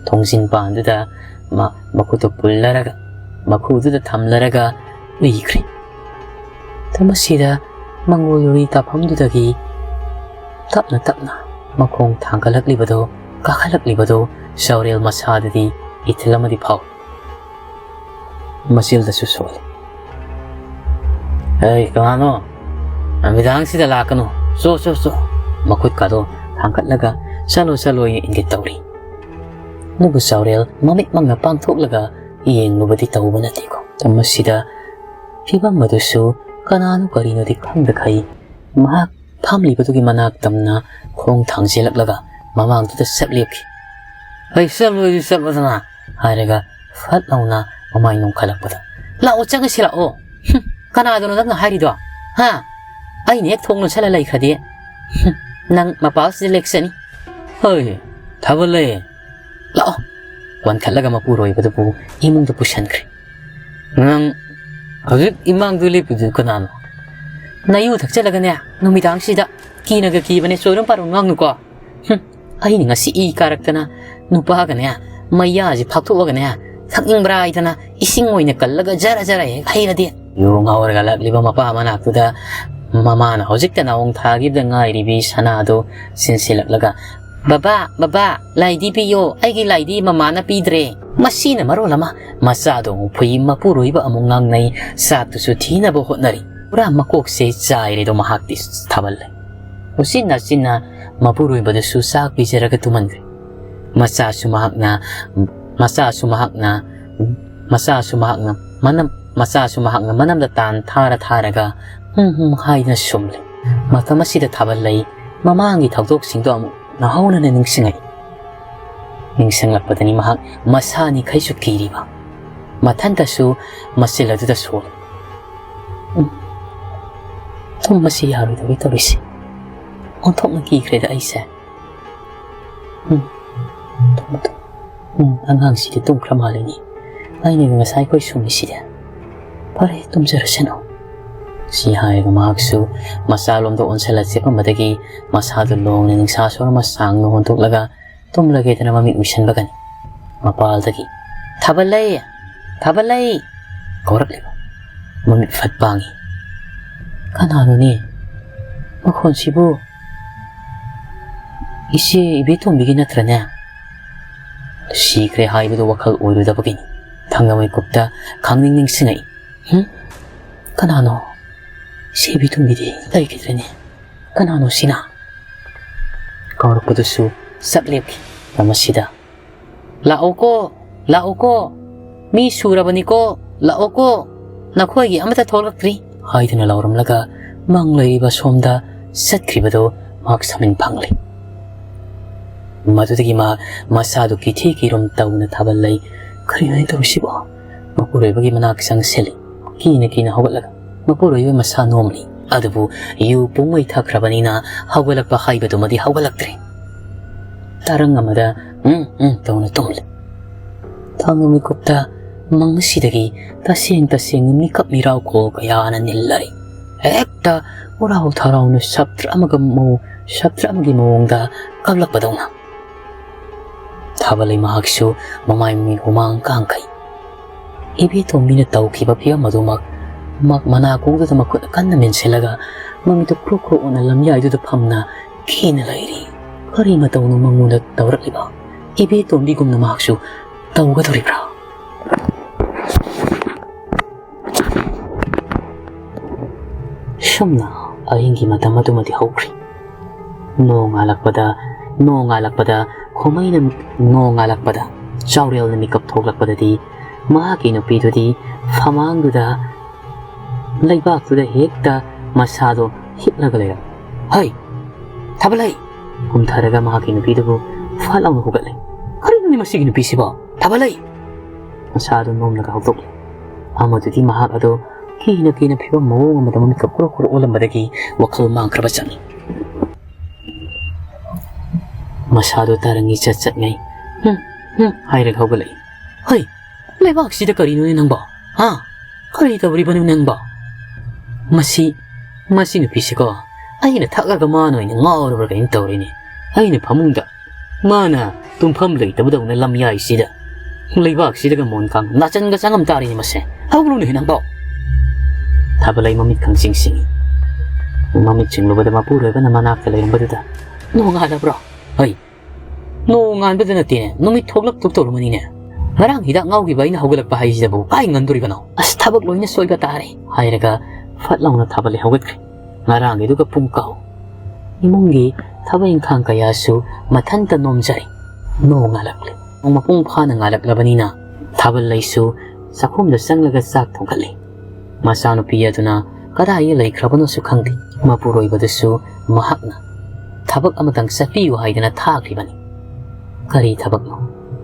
ꯊꯣꯡꯖꯤꯟ ꯄꯥꯟꯗꯨꯗ ꯃ-, ꯃꯈꯨꯠꯇꯨ ꯄꯨꯜꯂꯔꯒ, ꯃꯈꯨꯗꯨꯗ ꯊꯝꯂꯔꯒ ꯎꯏꯈ꯭ꯔꯦ꯫ ꯃꯇꯝ ꯑꯁꯤꯗ ꯃꯪꯒꯣꯜ ꯎꯔꯤ ꯇꯥꯐꯝꯗꯨꯗꯒꯤ ꯇꯞꯅ ꯇꯞꯅ ꯃꯈꯣꯡ ꯊꯥꯡꯒꯠꯂꯛꯂꯤꯕꯗꯨ, ꯀꯥꯈꯠꯂꯛꯂꯤꯕꯗꯨ ꯆꯥꯎꯔꯦꯜ ꯃꯁꯥꯗꯗꯤ ꯏꯊꯤꯜ ꯑꯃꯗꯤ ꯐꯥꯎꯏ꯫ ꯃꯆꯤꯜꯗꯁꯨ ꯁꯣꯜꯂꯤ꯫ "ꯑꯩ ꯀꯅꯥꯅꯣ? ꯅꯨꯃꯤꯗꯥꯡꯁꯤꯗ ꯂꯥꯛꯀꯅꯨ꯫ ꯆꯣ, ꯆꯣ, ꯆꯣ꯫" ꯃꯈꯨꯠꯀꯥꯗꯣ ꯊꯥꯡꯒꯠꯂꯒ "ꯆꯠꯂꯣ, ꯆꯠꯂꯣ" ꯍꯥꯏꯅ ꯏꯪꯒꯤꯠ ꯇꯧꯔꯤ꯫ ꯑꯗꯨꯕꯨ ꯆꯥꯎꯔꯦꯜ ꯃꯃꯤꯠꯃꯛꯅ ꯄꯥꯡꯊꯣꯛꯂꯒ ꯌꯦꯡꯂꯨꯕꯗꯤ ꯇꯧꯕ ꯅꯠꯇꯦꯀꯣ꯫ ꯃꯇꯝ ꯑꯁꯤꯗ ꯐꯤꯕꯝ ꯑꯗꯨꯁꯨ ꯀꯅꯥꯅꯣ ꯀꯔꯤꯅꯣꯗꯤ ꯈꯪꯗꯈꯩ ꯃꯍꯥꯛ ꯐꯝꯂꯤꯕꯗꯨꯒꯤ ꯃꯅꯥꯛ ꯇꯝꯅ ꯈꯣꯡ ꯊꯥꯡꯖꯤꯜꯂꯛꯂꯒ ꯃꯃꯥꯡꯗꯨꯗ ꯁꯠ ꯂꯦꯞꯈꯤ꯫ "ꯑꯩ ꯆꯠꯂꯣꯏꯗꯤ ꯆꯠꯂꯣꯗꯅ" ꯍꯥꯏꯔꯒ ꯐꯠ ꯂꯥꯎꯅ ꯃꯃꯥꯏ ꯅꯣꯡꯈꯠꯂꯛꯄꯗ, "ꯂꯥꯛꯑꯣ, ꯆꯪꯉꯁꯤ ꯂꯥꯛꯑꯣ꯫ ꯍꯨꯝ, ꯀꯅꯥꯗꯅꯣ ꯅꯪꯅ ꯍꯥꯏꯔꯤꯗꯣ? ꯍꯥ?" ꯑꯩꯅ ꯍꯦꯛ ꯊꯣꯡ ꯂꯣꯟꯁꯜꯂ ꯂꯩꯈ꯭ꯔꯗꯤ, ꯍꯨꯝ, ꯅꯪ ꯃꯄꯥꯜꯁꯤꯗ ꯂꯦꯛꯆꯅꯤ꯫ "ꯍꯣꯏ, ꯊꯥꯕꯜꯂꯩ, ꯂꯥꯛꯑꯣ!" ꯋꯥꯟꯈꯠꯂꯒ ꯃꯄꯨꯔꯣꯏꯕꯗꯨꯕꯨ ꯏꯃꯨꯡꯗ ꯄꯨꯁꯟꯈ꯭ꯔꯦ꯫ "ꯅꯪ ꯍꯧꯖꯤꯛ ꯏꯃꯥꯡꯗ ꯂꯦꯞꯄꯤꯗꯨ ꯀꯅꯥꯅꯣ?" "ꯅꯌꯨ ꯊꯛꯆꯜꯂꯒꯅꯦ, ꯅꯨꯃꯤꯗꯥꯡꯁꯤꯗ ꯀꯤꯅꯒ ꯀꯤꯕꯅꯦ, ꯆꯣꯏꯔꯣꯝ ꯄꯥꯔꯣꯝ ꯉꯥꯡꯅꯨꯀꯣ꯫ ꯍꯨꯝ, ꯑꯩꯅ ꯉꯁꯤ ꯏ ꯀꯥꯔꯛꯇꯅ ꯅꯨꯄꯥꯒꯅꯦ, ꯃꯩꯌꯥꯁꯤ ꯐꯥꯛꯊꯣꯛꯑꯒꯅꯦ, ꯊꯛꯅꯤꯡꯕ꯭ꯔꯥ ꯍꯥꯏꯗꯅ ꯏꯁꯤꯡ ꯑꯣꯏꯅ ꯀꯜꯂꯒ ꯖꯔ ꯖꯔ ꯍꯦꯛ ꯍꯩꯔꯗꯤ꯫" ꯌꯨ ꯉꯥꯎꯔꯒ ꯂꯥꯛꯂꯤꯕ ꯃꯄꯥ ꯃꯅꯥꯛꯇꯨꯗ ꯃꯃꯥꯅ ꯍꯧꯖꯤꯛꯇ ꯅꯥꯎꯣꯡ ꯊꯥꯈꯤꯕꯗ ꯉꯥꯏꯔꯤꯕꯤ ꯁꯅꯥꯗꯨ ꯆꯤꯟꯁꯤꯜꯂꯛꯂꯒ, "ꯕꯕꯥ, ꯕꯕꯥ, ꯂꯥꯏꯗꯤ ꯄꯤꯌꯣ, ꯑꯩꯒꯤ ꯂꯥꯏꯗꯤ ꯃꯃꯥꯅ ꯄꯤꯗ꯭ꯔꯦ꯫" ꯃꯁꯤꯅ ꯃꯔꯣꯜ ꯑꯃ ꯃꯆꯥꯗꯣ ꯑꯃꯨꯛ ꯐꯨꯏ, ꯃꯄꯨꯔꯣꯏꯕ ꯑꯃꯨꯛ ꯉꯥꯡꯅꯩ, ꯆꯥꯛꯇꯨꯁꯨ ꯊꯤꯅꯕ ꯍꯣꯠꯅꯔꯤ꯫ ꯄꯨꯔꯥ ꯃꯀꯣꯛꯁꯦ ꯆꯥꯏꯔꯦꯗꯣ ꯃꯍꯥꯛꯇꯤ꯫ ꯊꯥꯕꯜꯂꯩ ꯎꯆꯤꯟ ꯅꯥꯆꯤꯟꯅ ꯃꯄꯨꯔꯣꯏꯕꯗꯨꯁꯨ ꯆꯥꯛ ꯄꯤꯖꯔꯒ ꯇꯨꯝꯍꯟꯈ꯭ꯔꯦ꯫ ꯃꯆꯥꯁꯨ ꯃꯍꯥꯛꯅ, ꯃꯆꯥꯁꯨ ꯃꯍꯥꯛꯅ, ꯃꯆꯥꯁꯨ ꯃꯍꯥꯛꯅ ꯃꯅꯝ, ꯃꯆꯥꯁꯨ ꯃꯍꯥꯛꯅ ꯃꯅꯝꯗ ꯇꯥꯟ ꯊꯥꯔ ꯊꯥꯔꯒ "ꯍꯨꯝ ꯍꯨꯝ" ꯍꯥꯏꯗꯨꯅ ꯁꯨꯝꯂꯦ꯫ ꯃꯇꯝ ꯑꯁꯤꯗ ꯊꯥꯕꯜꯂꯩ ꯃꯃꯥꯡꯒꯤ ꯊꯧꯗꯣꯛꯁꯤꯡꯗꯣ ꯑꯃꯨꯛ ꯅꯧꯍꯧꯅꯅ ꯅꯤꯡꯁꯤꯡꯉꯛꯏ꯫ ꯅꯤꯡꯁꯤꯡꯂꯛꯄꯗꯅꯤ ꯃꯍꯥꯛ ꯃꯁꯥꯅꯤ ꯈꯩꯁꯨ ꯀꯤꯔꯤꯕ꯫ ꯃꯊꯟꯇꯁꯨ ꯃꯆꯤꯜ ꯑꯗꯨꯗ ꯁꯣꯜꯂꯤ꯫ "ꯎꯝ, ꯇꯨꯝꯕꯁꯤ ꯌꯥꯔꯣꯏꯗꯧꯔꯤ ꯇꯧꯔꯤꯁꯦ꯫ ꯑꯣꯟꯊꯣꯛꯅ ꯀꯤꯈ꯭ꯔꯦꯗ ꯑꯩꯁꯦ꯫ ꯎꯝ, ꯇꯨꯝꯃꯨ, ꯇꯨꯝꯃꯨ꯫ ꯎꯝ, ꯑꯉꯥꯡꯁꯤꯗꯤ ꯇꯨꯝꯈ꯭ꯔ ꯃꯥꯜꯂꯤꯅꯦ꯫ ꯑꯩꯅ ꯉꯁꯥꯏ ꯑꯩꯈꯣꯏ ꯁꯨꯝꯃꯤꯁꯤꯗꯤ꯫ ꯐꯔꯦ, ꯇꯨꯝꯖꯔꯁꯅꯨ꯫" ꯁꯤ ꯍꯥꯏꯔꯒ ꯃꯍꯥꯛꯁꯨ ꯃꯆꯥꯂꯣꯝꯗ ꯑꯣꯟꯁꯤꯜꯂ ꯆꯦꯞꯄꯝꯕꯗꯒꯤ ꯃꯁꯥꯗꯨ ꯂꯣꯡꯅ ꯅꯤꯡꯁꯥ ꯁꯣꯔ ꯑꯃ ꯁꯥꯡꯅ ꯍꯣꯟꯗꯣꯛꯂꯒ ꯇꯨꯝꯂꯒꯦꯗꯅ ꯃꯃꯤꯠ ꯎꯏꯁꯟꯕꯒꯅꯤ꯫ ꯃꯄꯥꯜꯗꯒꯤ, "ꯊꯥꯕꯜꯂꯩ! ꯊꯥꯕꯜꯂꯩ!" ꯀꯧꯔꯛꯂꯤꯕ꯫ ꯃꯃꯤꯠ ꯐꯠ ꯄꯥꯡꯉꯤ꯫ "ꯀꯅꯥꯅꯣꯅꯦ? ꯃꯈꯣꯟꯁꯤꯕꯨ ꯏꯆꯦ ꯏꯕꯦꯇꯣꯝꯕꯤꯒꯤ ꯅꯠꯇ꯭ꯔꯅꯦ?" ꯁꯤꯈ꯭ꯔꯦ ꯍꯥꯏꯕꯗꯨ ꯋꯥꯈꯜ ꯑꯣꯏꯔꯨꯗꯕꯒꯤꯅꯤ꯫ ꯊꯪꯅ ꯃꯤꯀꯨꯞꯇ ꯈꯪꯅꯤꯡ ꯅꯤꯡꯁꯤꯡꯉꯛꯏ꯫ "ꯍꯨꯝ? ꯀꯅꯥꯅꯣ? ꯏꯆꯦ ꯏꯕꯦꯇꯣꯝꯕꯤꯗꯤ ꯂꯩꯈꯤꯗ꯭ꯔꯦꯅꯦ꯫ ꯀꯅꯥꯅꯣ ꯁꯤꯅ?" ꯀꯧꯔꯛꯄꯗꯨꯁꯨ ꯆꯞ ꯂꯦꯞꯈꯤ꯫ ꯃꯁꯤꯗ, "ꯂꯥꯛꯎꯀꯣ, ꯂꯥꯛꯎꯀꯣ, ꯃꯤ ꯁꯨꯔꯕꯅꯤꯀꯣ, ꯂꯥꯛꯎꯀꯣ, ꯅꯈꯣꯏꯒꯤ ꯑꯃꯠꯇ ꯊꯣꯛꯂꯛꯇ꯭ꯔꯤ" ꯍꯥꯏꯗꯨꯅ ꯂꯥꯎꯔꯝꯂꯒ ꯃꯪꯂꯩꯕ ꯁꯣꯝꯗ ꯆꯠꯈ꯭ꯔꯤꯕꯗꯨ ꯃꯍꯥꯛ ꯁꯃꯤꯟ ꯐꯪꯂꯦ꯫ ꯃꯗꯨꯗꯒꯤ ꯃꯍꯥꯛ ꯃꯁꯥꯗꯨ ꯀꯤꯊꯤ ꯀꯤꯔꯨꯝ ꯇꯧꯅ ꯊꯥꯕꯜꯂꯩ꯫ "ꯀꯔꯤꯅꯣ ꯑꯩꯅ ꯇꯧꯔꯤꯁꯤꯕꯣ?" ꯃꯄꯨꯔꯣꯏꯕꯒꯤ ꯃꯅꯥꯛ ꯆꯪꯁꯤꯜꯂꯤ꯫ ꯀꯤꯅ ꯀꯤꯅ ꯍꯧꯒꯠꯂꯒ ꯃꯄꯨꯔꯣꯏꯕ ꯃꯁꯥ ꯅꯣꯝꯂꯤ꯫ ꯑꯗꯨꯕꯨ ꯌꯨ ꯄꯨꯡꯃꯩ ꯊꯛꯈ꯭ꯔꯕꯅꯤꯅ ꯍꯧꯒꯠꯂꯛꯄ ꯍꯥꯏꯕꯗꯨꯃꯗꯤ ꯍꯧꯒꯠꯂꯛꯇ꯭ꯔꯦ꯫ ꯇꯔꯪ ꯑꯃꯗ ꯎꯝ ꯎꯝ ꯇꯧꯅ ꯇꯨꯝꯂꯦ꯫ ꯊꯥꯡꯒ ꯃꯤꯀꯨꯞꯇ ꯃꯪ ꯑꯁꯤꯗꯒꯤ ꯇꯁꯦꯡ ꯇꯁꯦꯡꯅ ꯃꯤꯀꯞ ꯃꯤꯔꯥꯎ ꯀꯣꯜ ꯀꯌꯥꯅ ꯅꯤꯜꯂꯔꯤ꯫ ꯍꯦꯛꯇ ꯎꯔꯥꯎ ꯊꯔꯥꯎꯅ ꯁꯞꯇ꯭ꯔ ꯑꯃꯒ ꯃꯑꯣ-, ꯁꯞꯇ꯭ꯔ ꯑꯃꯒꯤ ꯃꯑꯣꯡꯗ ꯀꯞꯂꯛꯄꯗꯧꯅ꯫ ꯊꯥꯕꯂꯩ ꯃꯍꯥꯛꯁꯨ ꯃꯃꯥꯏ ꯃꯃꯤꯠ ꯍꯨꯃꯥꯡ ꯀꯥꯡꯈꯩ꯫ ꯏꯕꯦꯇꯣꯝꯕꯤꯅ ꯇꯧꯈꯤꯕ ꯐꯤꯕꯝ ꯑꯗꯨꯃꯛ ꯃ-, ꯃꯅꯥꯀꯣꯡꯗꯨꯗ ꯃꯈꯨꯠ ꯀꯟꯅ ꯃꯦꯟꯁꯤꯜꯂꯒ ꯃꯃꯤꯠꯇꯨ ꯀ꯭ꯔꯣꯛ ꯀ꯭ꯔꯣꯛ ꯑꯣꯠꯅ ꯂꯝꯌꯥꯏꯗꯨꯗ ꯐꯝꯅ ꯀꯤꯅ ꯂꯩꯔꯤ꯫ ꯀꯔꯤ ꯃꯇꯧꯅꯣ ꯃꯉꯣꯟꯗ ꯇꯧꯔꯛꯂꯤꯕ? ꯏꯕꯦꯇꯣꯝꯕꯤꯒꯨꯝꯅ ꯃꯍꯥꯛꯁꯨ ꯇꯧꯒꯗꯧꯔꯤꯕ꯭ꯔꯥ? ꯁꯨꯝꯅ ꯑꯍꯤꯡꯒꯤ ꯃꯇꯝ ꯑꯗꯨꯃꯗꯤ ꯍꯧꯈ꯭ꯔꯦ꯫ ꯅꯣꯡꯉꯥꯜꯂꯛꯄꯗ, ꯅꯣꯡꯉꯥꯜꯂꯛꯄꯗ, ꯈꯣꯃꯩꯅ, ꯅꯣꯡꯉꯥꯜꯂꯛꯄꯗ ꯆꯥꯎꯔꯦꯜꯅ ꯃꯤꯀꯞ ꯊꯣꯛꯂꯛꯄꯗꯗꯤ ꯃꯍꯥꯛꯀꯤ ꯅꯨꯄꯤꯗꯨꯗꯤ ꯐꯃꯥꯡꯗꯨꯗ ꯂꯩꯕꯥꯛꯇꯨꯗ ꯍꯦꯛꯇ ꯃꯁꯥꯗꯣ ꯍꯤꯞꯂꯒ ꯂꯩꯔꯝꯃꯤ꯫ "ꯍꯩ, ꯊꯥꯕꯂꯩ!" ꯀꯨꯝꯊꯔꯒ ꯃꯍꯥꯛꯀꯤ ꯅꯨꯄꯤꯗꯨꯕꯨ ꯐꯠ ꯂꯥꯎꯅ ꯍꯧꯒꯠꯂꯦ꯫ "ꯀꯔꯤꯅꯣꯅꯦ ꯃꯁꯤꯒꯤ ꯅꯨꯄꯤꯁꯤꯕꯣ? ꯊꯥꯕꯂꯩ!" ꯃꯁꯥꯗꯨ ꯅꯣꯝꯂꯒ ꯍꯧꯗꯣꯛꯂꯦ꯫ ꯑꯃꯗꯨꯗꯤ ꯃꯍꯥꯛ ꯑꯗꯨ ꯀꯤꯅ ꯀꯤꯅ ꯐꯤꯕꯝ ꯃꯑꯣꯡ ꯑꯃꯗ ꯃꯃꯤꯠꯀ ꯀ꯭ꯔꯣꯛ ꯀ꯭ꯔꯣꯛ ꯑꯣꯜꯂꯝꯕꯗꯒꯤ ꯋꯥꯈꯜ ꯃꯥꯡꯈ꯭ꯔꯕ ꯆꯪꯏ꯫ ꯃꯁꯥꯗꯨ ꯇꯔꯪꯒꯤ ꯆꯠ ꯆꯠꯉꯩ "ꯍꯨꯝ, ꯍꯨꯝ" ꯍꯥꯏꯔꯒ ꯍꯧꯒꯠꯂꯛꯏ꯫ "ꯍꯩ, ꯂꯩꯕꯥꯛꯁꯤꯗ ꯀꯔꯤꯅꯣꯅꯦ ꯅꯪꯕꯣ? ꯍꯥ? ꯀꯔꯤ ꯇꯧꯔꯤꯕꯅꯣ ꯅꯪꯕꯣ? ꯃꯁꯤ, ꯃꯁꯤ ꯅꯨꯄꯤꯁꯤꯀꯣ, ꯑꯩꯅ ꯊꯛꯑꯒ ꯃꯥꯅ ꯑꯣꯏꯅ ꯉꯥꯎꯔꯕ꯭ꯔꯥ ꯀꯩꯅꯣ ꯇꯧꯔꯤꯅꯦ꯫ ꯑꯩꯅ ꯐꯃꯨꯡꯗ, ꯃꯥꯅ ꯇꯨꯝꯐꯝ ꯂꯩꯇꯕꯗꯧꯅ ꯂꯝꯌꯥꯏꯁꯤꯗ, ꯂꯩꯕꯥꯛꯁꯤꯗꯒ ꯃꯣꯟ ꯀꯥꯡ ꯅꯥꯆꯟꯒ ꯆꯪꯉꯝ ꯇꯥꯔꯤꯅꯦ ꯃꯁꯦ꯫ ꯍꯧꯒꯠꯂꯨꯅꯦ ꯅꯪꯕꯣ!" ꯊꯥꯕꯂꯩ ꯃꯃꯤꯠ ꯈꯪꯁꯤꯡ ꯁꯤꯡꯏ꯫ ꯃꯃꯤꯠ ꯁꯤꯡꯂꯨꯕꯗ ꯃꯄꯨꯔꯣꯏꯕꯅ ꯃꯅꯥꯛꯇ ꯂꯩꯔꯝꯕꯗꯨꯗ, "ꯅꯣꯡꯉꯥꯜꯂꯕ꯭ꯔꯣ? ꯍꯩ, ꯅꯣꯡꯉꯥꯟꯕꯗ ꯅꯠꯇꯦꯅꯦ, ꯅꯨꯃꯤꯠ ꯊꯣꯛꯂꯛꯇꯧ ꯇꯧꯔꯝꯃꯅꯤꯅꯦ꯫ ꯉꯔꯥꯡ ꯍꯤꯗꯥꯛ ꯉꯥꯎꯈꯤꯕ ꯑꯩꯅ ꯍꯧꯒꯠꯂꯛꯄ ꯍꯥꯏꯁꯤꯗꯕꯨ ꯀꯥꯏ ꯉꯝꯗꯣꯔꯤꯕꯅꯣ? ꯑꯁ, ꯊꯕꯛ ꯂꯣꯏꯅ ꯁꯣꯏꯕ ꯇꯥꯔꯦ" ꯍꯥꯏꯔꯒ ꯐꯠ ꯂꯥꯎꯅ ꯊꯥꯕꯂꯩ ꯍꯧꯒꯠꯈ꯭ꯔꯦ꯫ ꯉꯔꯥꯡꯒꯤꯗꯨꯒ ꯄꯨꯡ ꯀꯥꯎ꯫ ꯏꯃꯨꯡꯒꯤ ꯊꯕꯛ ꯏꯪꯈꯥꯡ ꯀꯌꯥꯁꯨ ꯃꯊꯟꯇ ꯅꯣꯝꯖꯔꯦ꯫ ꯅꯣꯡ ꯉꯥꯜꯂꯛꯂꯦ꯫ ꯅꯣꯡ ꯃꯄꯨꯡ ꯐꯥꯅ ꯉꯥꯜꯂꯛꯂꯕꯅꯤꯅ ꯊꯥꯕꯂꯩꯁꯨ ꯆꯥꯛꯈꯨꯝꯗ ꯆꯪꯂꯒ ꯆꯥꯛ ꯊꯣꯡꯒꯠꯂꯦ꯫ ꯃꯆꯥꯅꯨꯄꯤ ꯑꯗꯨꯅ ꯀꯗꯥꯏꯗ ꯂꯩꯈ꯭ꯔꯕꯅꯣꯁꯨ ꯈꯪꯗꯦ꯫ ꯃꯄꯨꯔꯣꯏꯕꯗꯁꯨ ꯃꯍꯥꯛꯅ ꯊꯕꯛ ꯑꯃꯇꯪ ꯆꯠꯄꯤꯌꯨ ꯍꯥꯏꯗꯅ ꯊꯥꯈ꯭ꯔꯤꯕꯅꯤ꯫ ꯀꯔꯤ ꯊꯕꯛꯅꯣ?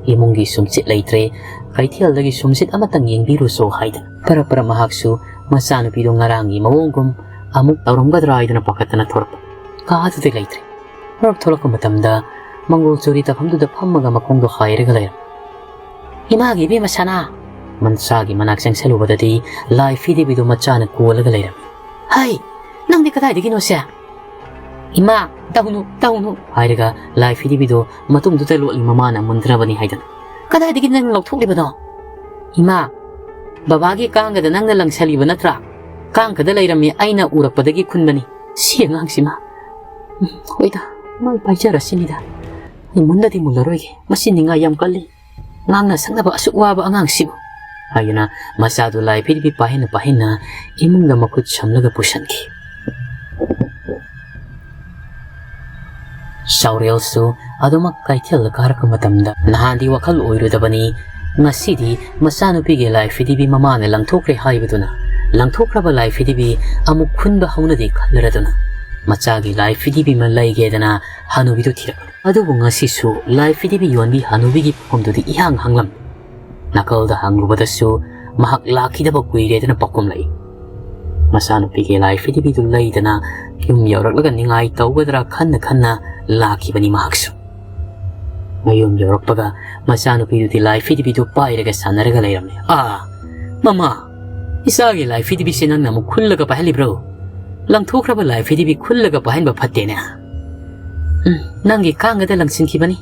ꯏꯃꯨꯡꯒꯤ ꯁꯨꯝꯆꯤꯠ ꯂꯩꯇ꯭ꯔꯦ, ꯀꯩꯊꯦꯜꯗꯒꯤ ꯁꯨꯝꯆꯤꯠ ꯑꯃꯇꯪ ꯌꯦꯡꯕꯤꯔꯨꯆꯣ ꯍꯥꯏꯗꯅ꯫ ꯄꯔꯞ ꯄꯔꯞ ꯃꯍꯥꯛꯁꯨ ꯃꯆꯥꯅꯨꯄꯤꯗꯨ ꯉꯔꯥꯡꯒꯤ ꯃꯑꯣꯡꯒꯨꯝ ꯑꯃꯨꯛ ꯇꯧꯔꯝꯒꯗ꯭ꯔꯥ ꯍꯥꯏꯗꯅ ꯄꯥꯈꯠꯇꯅ ꯊꯣꯔꯛꯄ꯫ ꯀꯥꯗꯨꯗ ꯂꯩꯇ꯭ꯔꯦ꯫ ꯍꯣꯔꯛ ꯊꯣꯛꯂꯛꯄ ꯃꯇꯝꯗ ꯃꯪꯒꯣꯜ ꯆꯨꯔꯤ ꯇꯥꯐꯝꯗꯨꯗ ꯐꯝꯃꯒ ꯃꯈꯣꯡꯗꯣ ꯍꯥꯏꯔꯒ ꯂꯩꯔꯝꯃꯤ꯫ "ꯏꯃꯥꯒꯤ ꯏꯕꯦꯝꯃ ꯁꯅꯥ!" ꯃꯆꯥꯒꯤ ꯃꯅꯥꯛ ꯆꯪꯁꯜꯂꯨꯕꯗꯗꯤ ꯂꯥꯏ ꯐꯤꯗꯤꯕꯤꯗꯣ ꯃꯆꯥꯅ ꯀꯣꯜꯂꯒ ꯂꯩꯔꯝꯃꯤ꯫ "ꯍꯩ! ꯅꯪꯗꯤ ꯀꯗꯥꯏꯗꯒꯤꯅꯣꯁꯦ?" "ꯏꯃꯥ, ꯇꯧꯅꯨ, ꯇꯧꯅꯨ!" ꯍꯥꯏꯔꯒ ꯂꯥꯏ ꯐꯤꯗꯤꯕꯤꯗꯣ ꯃꯇꯨꯡꯗꯨꯗ ꯂꯣꯠꯂꯤ ꯃꯃꯥꯅ ꯃꯨꯟꯗ꯭ꯔꯕꯅꯤ ꯍꯥꯏꯗꯅ꯫ "ꯀꯗꯥꯏꯗꯒꯤ ꯅꯪ ꯂꯧꯊꯣꯛꯂꯤꯕꯅꯣ?" "ꯏꯃꯥ, ꯕꯕꯥꯒꯤ ꯀꯥꯡꯒꯗ ꯅꯪꯅ ꯂꯪꯁꯜꯂꯤꯕ ꯅꯠꯇ꯭ꯔꯥ? ꯀꯥꯡꯒꯗ ꯂꯩꯔꯝꯃꯤ ꯑꯩꯅ ꯎꯔꯛꯄꯗꯒꯤ ꯈꯨꯟꯕꯅꯤ꯫ ꯁꯤ ꯑꯉꯥꯡꯁꯤꯃ꯫ ꯎꯝ, ꯍꯣꯏꯗ, ꯃꯥ ꯄꯥꯏꯖꯔꯁꯤꯅꯤꯗ꯫ ꯑꯩ ꯃꯨꯟꯗꯗꯤ ꯃꯨꯜꯂꯔꯣꯏꯒꯦ꯫ ꯃꯁꯤ ꯅꯤꯡꯉꯥꯏ ꯌꯥꯝ ꯀꯜꯂꯤ꯫ ꯉꯥꯡꯅ ꯁꯛꯅꯕ ꯑꯁꯨꯛ ꯋꯥꯕ ꯑꯉꯥꯡꯁꯤꯕꯨ", ꯍꯥꯏꯗꯨꯅ ꯃꯆꯥꯗꯨ ꯂꯥꯏ ꯐꯤꯗꯤꯕꯤ ꯄꯥꯏꯍꯟꯅ ꯄꯥꯏꯍꯟꯅ ꯏꯃꯨꯡꯗ ꯃꯈꯨꯠ ꯁꯝꯂꯒ ꯄꯨꯁꯟꯈꯤ꯫ ꯆꯥꯎꯔꯦꯜꯁꯨ ꯑꯗꯨꯃꯛ ꯀꯩꯊꯦꯜꯗ ꯀꯥꯔꯛꯄ ꯃꯇꯝꯗ ꯅꯍꯥꯟꯗꯤ ꯋꯥꯈꯜ ꯑꯣꯏꯔꯨꯗꯕꯅꯤ, ꯉꯁꯤꯗꯤ ꯃꯆꯥꯅꯨꯄꯤꯒꯤ ꯂꯥꯏ ꯐꯤꯗꯤꯕꯤ ꯃꯃꯥꯅ ꯂꯪꯊꯣꯛꯈ꯭ꯔꯦ ꯍꯥꯏꯕꯗꯨꯅ ꯂꯪꯊꯣꯛꯈ꯭ꯔꯕ ꯂꯥꯏ ꯐꯤꯗꯤꯕꯤ ꯑꯃꯨꯛ ꯈꯨꯟꯕ ꯍꯧꯅꯗꯦ ꯈꯜꯂꯔꯗꯨꯅ ꯃꯆꯥꯒꯤ ꯂꯥꯏ ꯐꯤꯗꯤꯕꯤ ꯑꯃ ꯂꯩꯒꯦꯗꯅ ꯍꯅꯨꯕꯤꯗꯨ ꯊꯤꯔꯛꯂꯤ꯫ ꯑꯗꯨꯕꯨ ꯉꯁꯤꯁꯨ ꯂꯥꯏ ꯐꯤꯗꯤꯕꯤ ꯌꯣꯟꯕꯤ ꯍꯅꯨꯕꯤꯒꯤ ꯐꯝꯗꯨꯗꯤ ꯏꯍꯥꯡ ꯍꯥꯡꯂꯝꯃꯤ꯫ ꯅꯥꯀꯜꯗ ꯍꯪꯂꯨꯕꯗꯁꯨ ꯃꯍꯥꯛ ꯂꯥꯛꯈꯤꯗꯕ ꯀꯨꯏꯔꯦꯗꯅ ꯄꯥꯎꯈꯨꯝꯂꯛꯏ꯫ ꯃꯆꯥꯅꯨꯄꯤꯒꯤ ꯂꯥꯏ ꯐꯤꯗꯤꯕꯤꯗꯨ ꯂꯩꯗꯅ ꯌꯨꯝ ꯌꯧꯔꯛꯂꯒ ꯅꯤꯡꯉꯥꯏ ꯇꯧꯒꯗ꯭ꯔꯥ ꯈꯟꯅ ꯈꯟꯅ ꯂꯥꯛꯈꯤꯕꯅꯤ ꯃꯍꯥꯛꯁꯨ꯫ ꯃꯌꯨꯝ ꯌꯧꯔꯛꯄꯒ ꯃꯆꯥꯅꯨꯄꯤꯗꯨꯗꯤ ꯂꯥꯏ ꯐꯤꯗꯤꯕꯤꯗꯨ ꯄꯥꯏꯔꯒ ꯁꯥꯟꯅꯔꯒ ꯂꯩꯔꯝꯃꯤ꯫ "ꯑꯥ, ꯃꯃꯥ, ꯏꯆꯥꯒꯤ ꯂꯥꯏ ꯐꯤꯗꯤꯕꯤꯁꯦ ꯅꯪꯅ ꯑꯃꯨꯛ ꯈꯨꯜꯂꯒ ꯄꯥꯏꯍꯜꯂꯤꯕ꯭ꯔꯣ? ꯂꯪꯊꯣꯛꯈ꯭ꯔꯕ ꯂꯥꯏ ꯐꯤꯗꯤꯕꯤ ꯈꯨꯜꯂꯒ ꯄꯥꯏꯍꯟꯕ ꯐꯠꯇꯦꯅꯦ꯫ ꯎꯝ, ꯅꯪꯒꯤ ꯀꯥꯡꯒꯗ ꯂꯪꯁꯤꯟꯈꯤꯕꯅꯤ꯫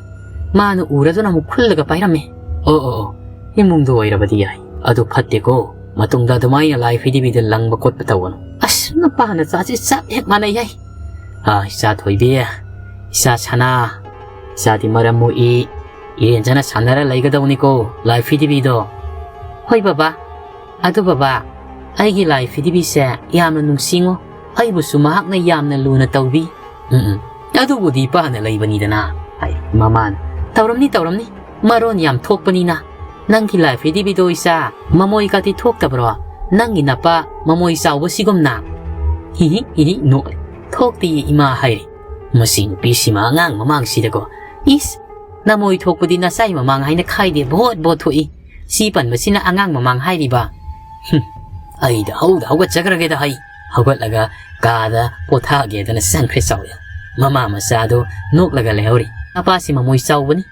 ꯃꯥꯅ ꯎꯔꯗꯨꯅ ꯑꯃꯨꯛ ꯈꯨꯜꯂꯒ ꯄꯥꯏꯔꯝꯃꯦ꯫ ꯑꯣ, ꯑꯣ, ꯑꯣ, ꯏꯃꯨꯡꯗ ꯑꯣꯏꯔꯕꯗꯤ ꯌꯥꯏ꯫ ꯑꯗꯨ ꯐꯠꯇꯦꯀꯣ꯫ ꯃꯇꯨꯡꯗ ꯑꯗꯨꯃꯥꯏꯅ ꯂꯥꯏ ꯐꯤꯗꯤꯕꯤꯗ ꯂꯪꯕ ꯈꯣꯠꯄ ꯇꯧꯒꯅꯨ꯫ ꯑꯁ, ꯅꯄꯥ ꯅꯆꯥꯁꯤ ꯆꯞ ꯍꯦꯛ ꯃꯥꯟꯅꯩ ꯍꯥꯏ꯫ ꯑꯥ, ꯏꯆꯥ ꯊꯣꯏꯕꯤ, ꯏꯆꯥ ꯁꯅꯥ, ꯏꯆꯥꯗꯤ ꯃꯔꯝ ꯃꯣꯛꯏ꯫ ꯏꯔꯦꯟꯖꯅ ꯁꯥꯟꯅꯔ ꯂꯩꯒꯗꯧꯅꯤꯀꯣ, ꯂꯥꯏ ꯐꯤꯗꯤꯕꯤꯗꯣ꯫" "ꯍꯣꯏ ꯕꯕꯥ꯫ ꯑꯗꯨ ꯕꯕꯥ, ꯑꯩꯒꯤ ꯂꯥꯏ ꯐꯤꯗꯤꯕꯤꯁꯦ ꯌꯥꯝꯅ ꯅꯨꯡꯁꯤꯉꯣ꯫ ꯑꯩꯕꯨꯁꯨ ꯃꯍꯥꯛꯅ ꯌꯥꯝꯅ ꯂꯨꯅ ꯇꯧꯕꯤ꯫" "ꯎꯝ, ꯎꯝ, ꯑꯗꯨꯕꯨꯗꯤ ꯏꯄꯥꯅ ꯂꯩꯕꯅꯤꯗꯅ", ꯍꯥꯏ ꯃꯃꯥꯅ꯫ "ꯇꯧꯔꯝꯅꯤ, ꯇꯧꯔꯝꯅꯤ꯫ ꯃꯔꯣꯟ ꯌꯥꯝ ꯊꯣꯛꯄꯅꯤꯅ꯫ ꯅꯪꯒꯤ ꯂꯥꯏ ꯐꯤꯗꯤꯕꯤꯗꯣ ꯏꯆꯥ, ꯃꯃꯣꯏ ꯀꯥꯇꯤ ꯊꯣꯛꯇꯕ꯭ꯔꯣ? ꯅꯪꯒꯤ ꯅꯄꯥ ꯃꯃꯣꯏ ꯆꯥꯎꯕꯁꯤꯒꯨꯝꯅ?" "ꯍꯤꯍꯤ, ꯍꯤꯍꯤ, ꯅꯣꯛꯂꯦ꯫ ꯊꯣꯛꯇꯦꯌꯦ ꯏꯃꯥ ꯍꯥꯏꯔꯦ꯫ ꯃꯁꯤ ꯅꯨꯄꯤꯁꯤꯃ ꯑꯉꯥꯡ ꯃꯃꯥꯡꯁꯤꯗꯀꯣ꯫ ꯏꯁ, ꯅꯃꯣꯏ ꯊꯣꯛꯄꯗꯤ ꯅꯆꯥꯏ ꯃꯃꯥꯡ ꯍꯥꯏꯅ ꯈꯥꯏꯗꯦ, ꯚꯣꯠ ꯚꯣꯠ ꯊꯣꯛꯏ꯫ ꯁꯤ ꯄꯟꯕꯁꯤꯅ ꯑꯉꯥꯡ ꯃꯃꯥꯡ ꯍꯥꯏꯔꯤꯕ? ꯍꯨꯝ, ꯑꯩꯗ ꯍꯧꯗ ꯍꯧꯒꯠꯆꯈ꯭ꯔꯒꯦꯗ ꯍꯩ꯫ ꯍꯧꯒꯠꯂꯒ ꯀꯥꯗ ꯄꯣꯊꯥꯒꯦꯗꯅ ꯆꯪꯈ꯭ꯔꯦ ꯆꯥꯎꯔꯦꯜ꯫ ꯃꯃꯥ ꯃꯆꯥꯗꯣ ꯅꯣꯛꯂꯒ ꯂꯩꯍꯧꯔꯤ꯫ ꯃꯄꯥꯁꯤ ꯃꯃꯣꯏ ꯆꯥꯎꯕꯅꯤ꯫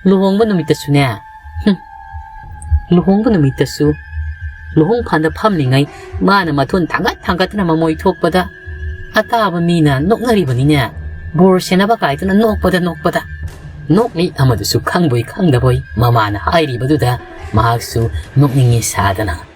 ꯂꯨꯍꯣꯡꯕ ꯅꯨꯃꯤꯠꯇꯁꯨꯅꯦ, ꯍꯨꯝ, ꯂꯨꯍꯣꯡꯕ ꯅꯨꯃꯤꯠꯇꯁꯨ ꯂꯨꯍꯣꯡ ꯐꯥꯟꯗ ꯐꯝꯂꯤꯉꯩ ꯃꯥꯅ ꯃꯊꯨꯟ ꯊꯥꯡꯒꯠ ꯊꯥꯡꯒꯠꯇꯅ ꯃꯃꯣꯏ ꯊꯣꯛꯄꯗ ꯑꯇꯥꯕ ꯃꯤꯅ ꯅꯣꯛꯅꯔꯤꯕꯅꯤꯅꯦ꯫ ꯕꯣꯔ ꯁꯦꯟꯅꯕ ꯀꯥꯏꯗꯨꯅ ꯅꯣꯛꯄꯗ ꯅꯣꯛꯄꯗ꯫ ꯅꯣꯛꯂꯤ ꯑꯃꯗꯨꯁꯨ ꯈꯪꯕꯣꯏ ꯈꯪꯗꯕꯣꯏ ꯃꯃꯥꯅ ꯍꯥꯏꯔꯤꯕꯗꯨꯗ ꯃꯍꯥꯛꯁꯨ ꯅꯣꯛꯅꯤꯡꯉꯤ ꯁꯥꯗꯅ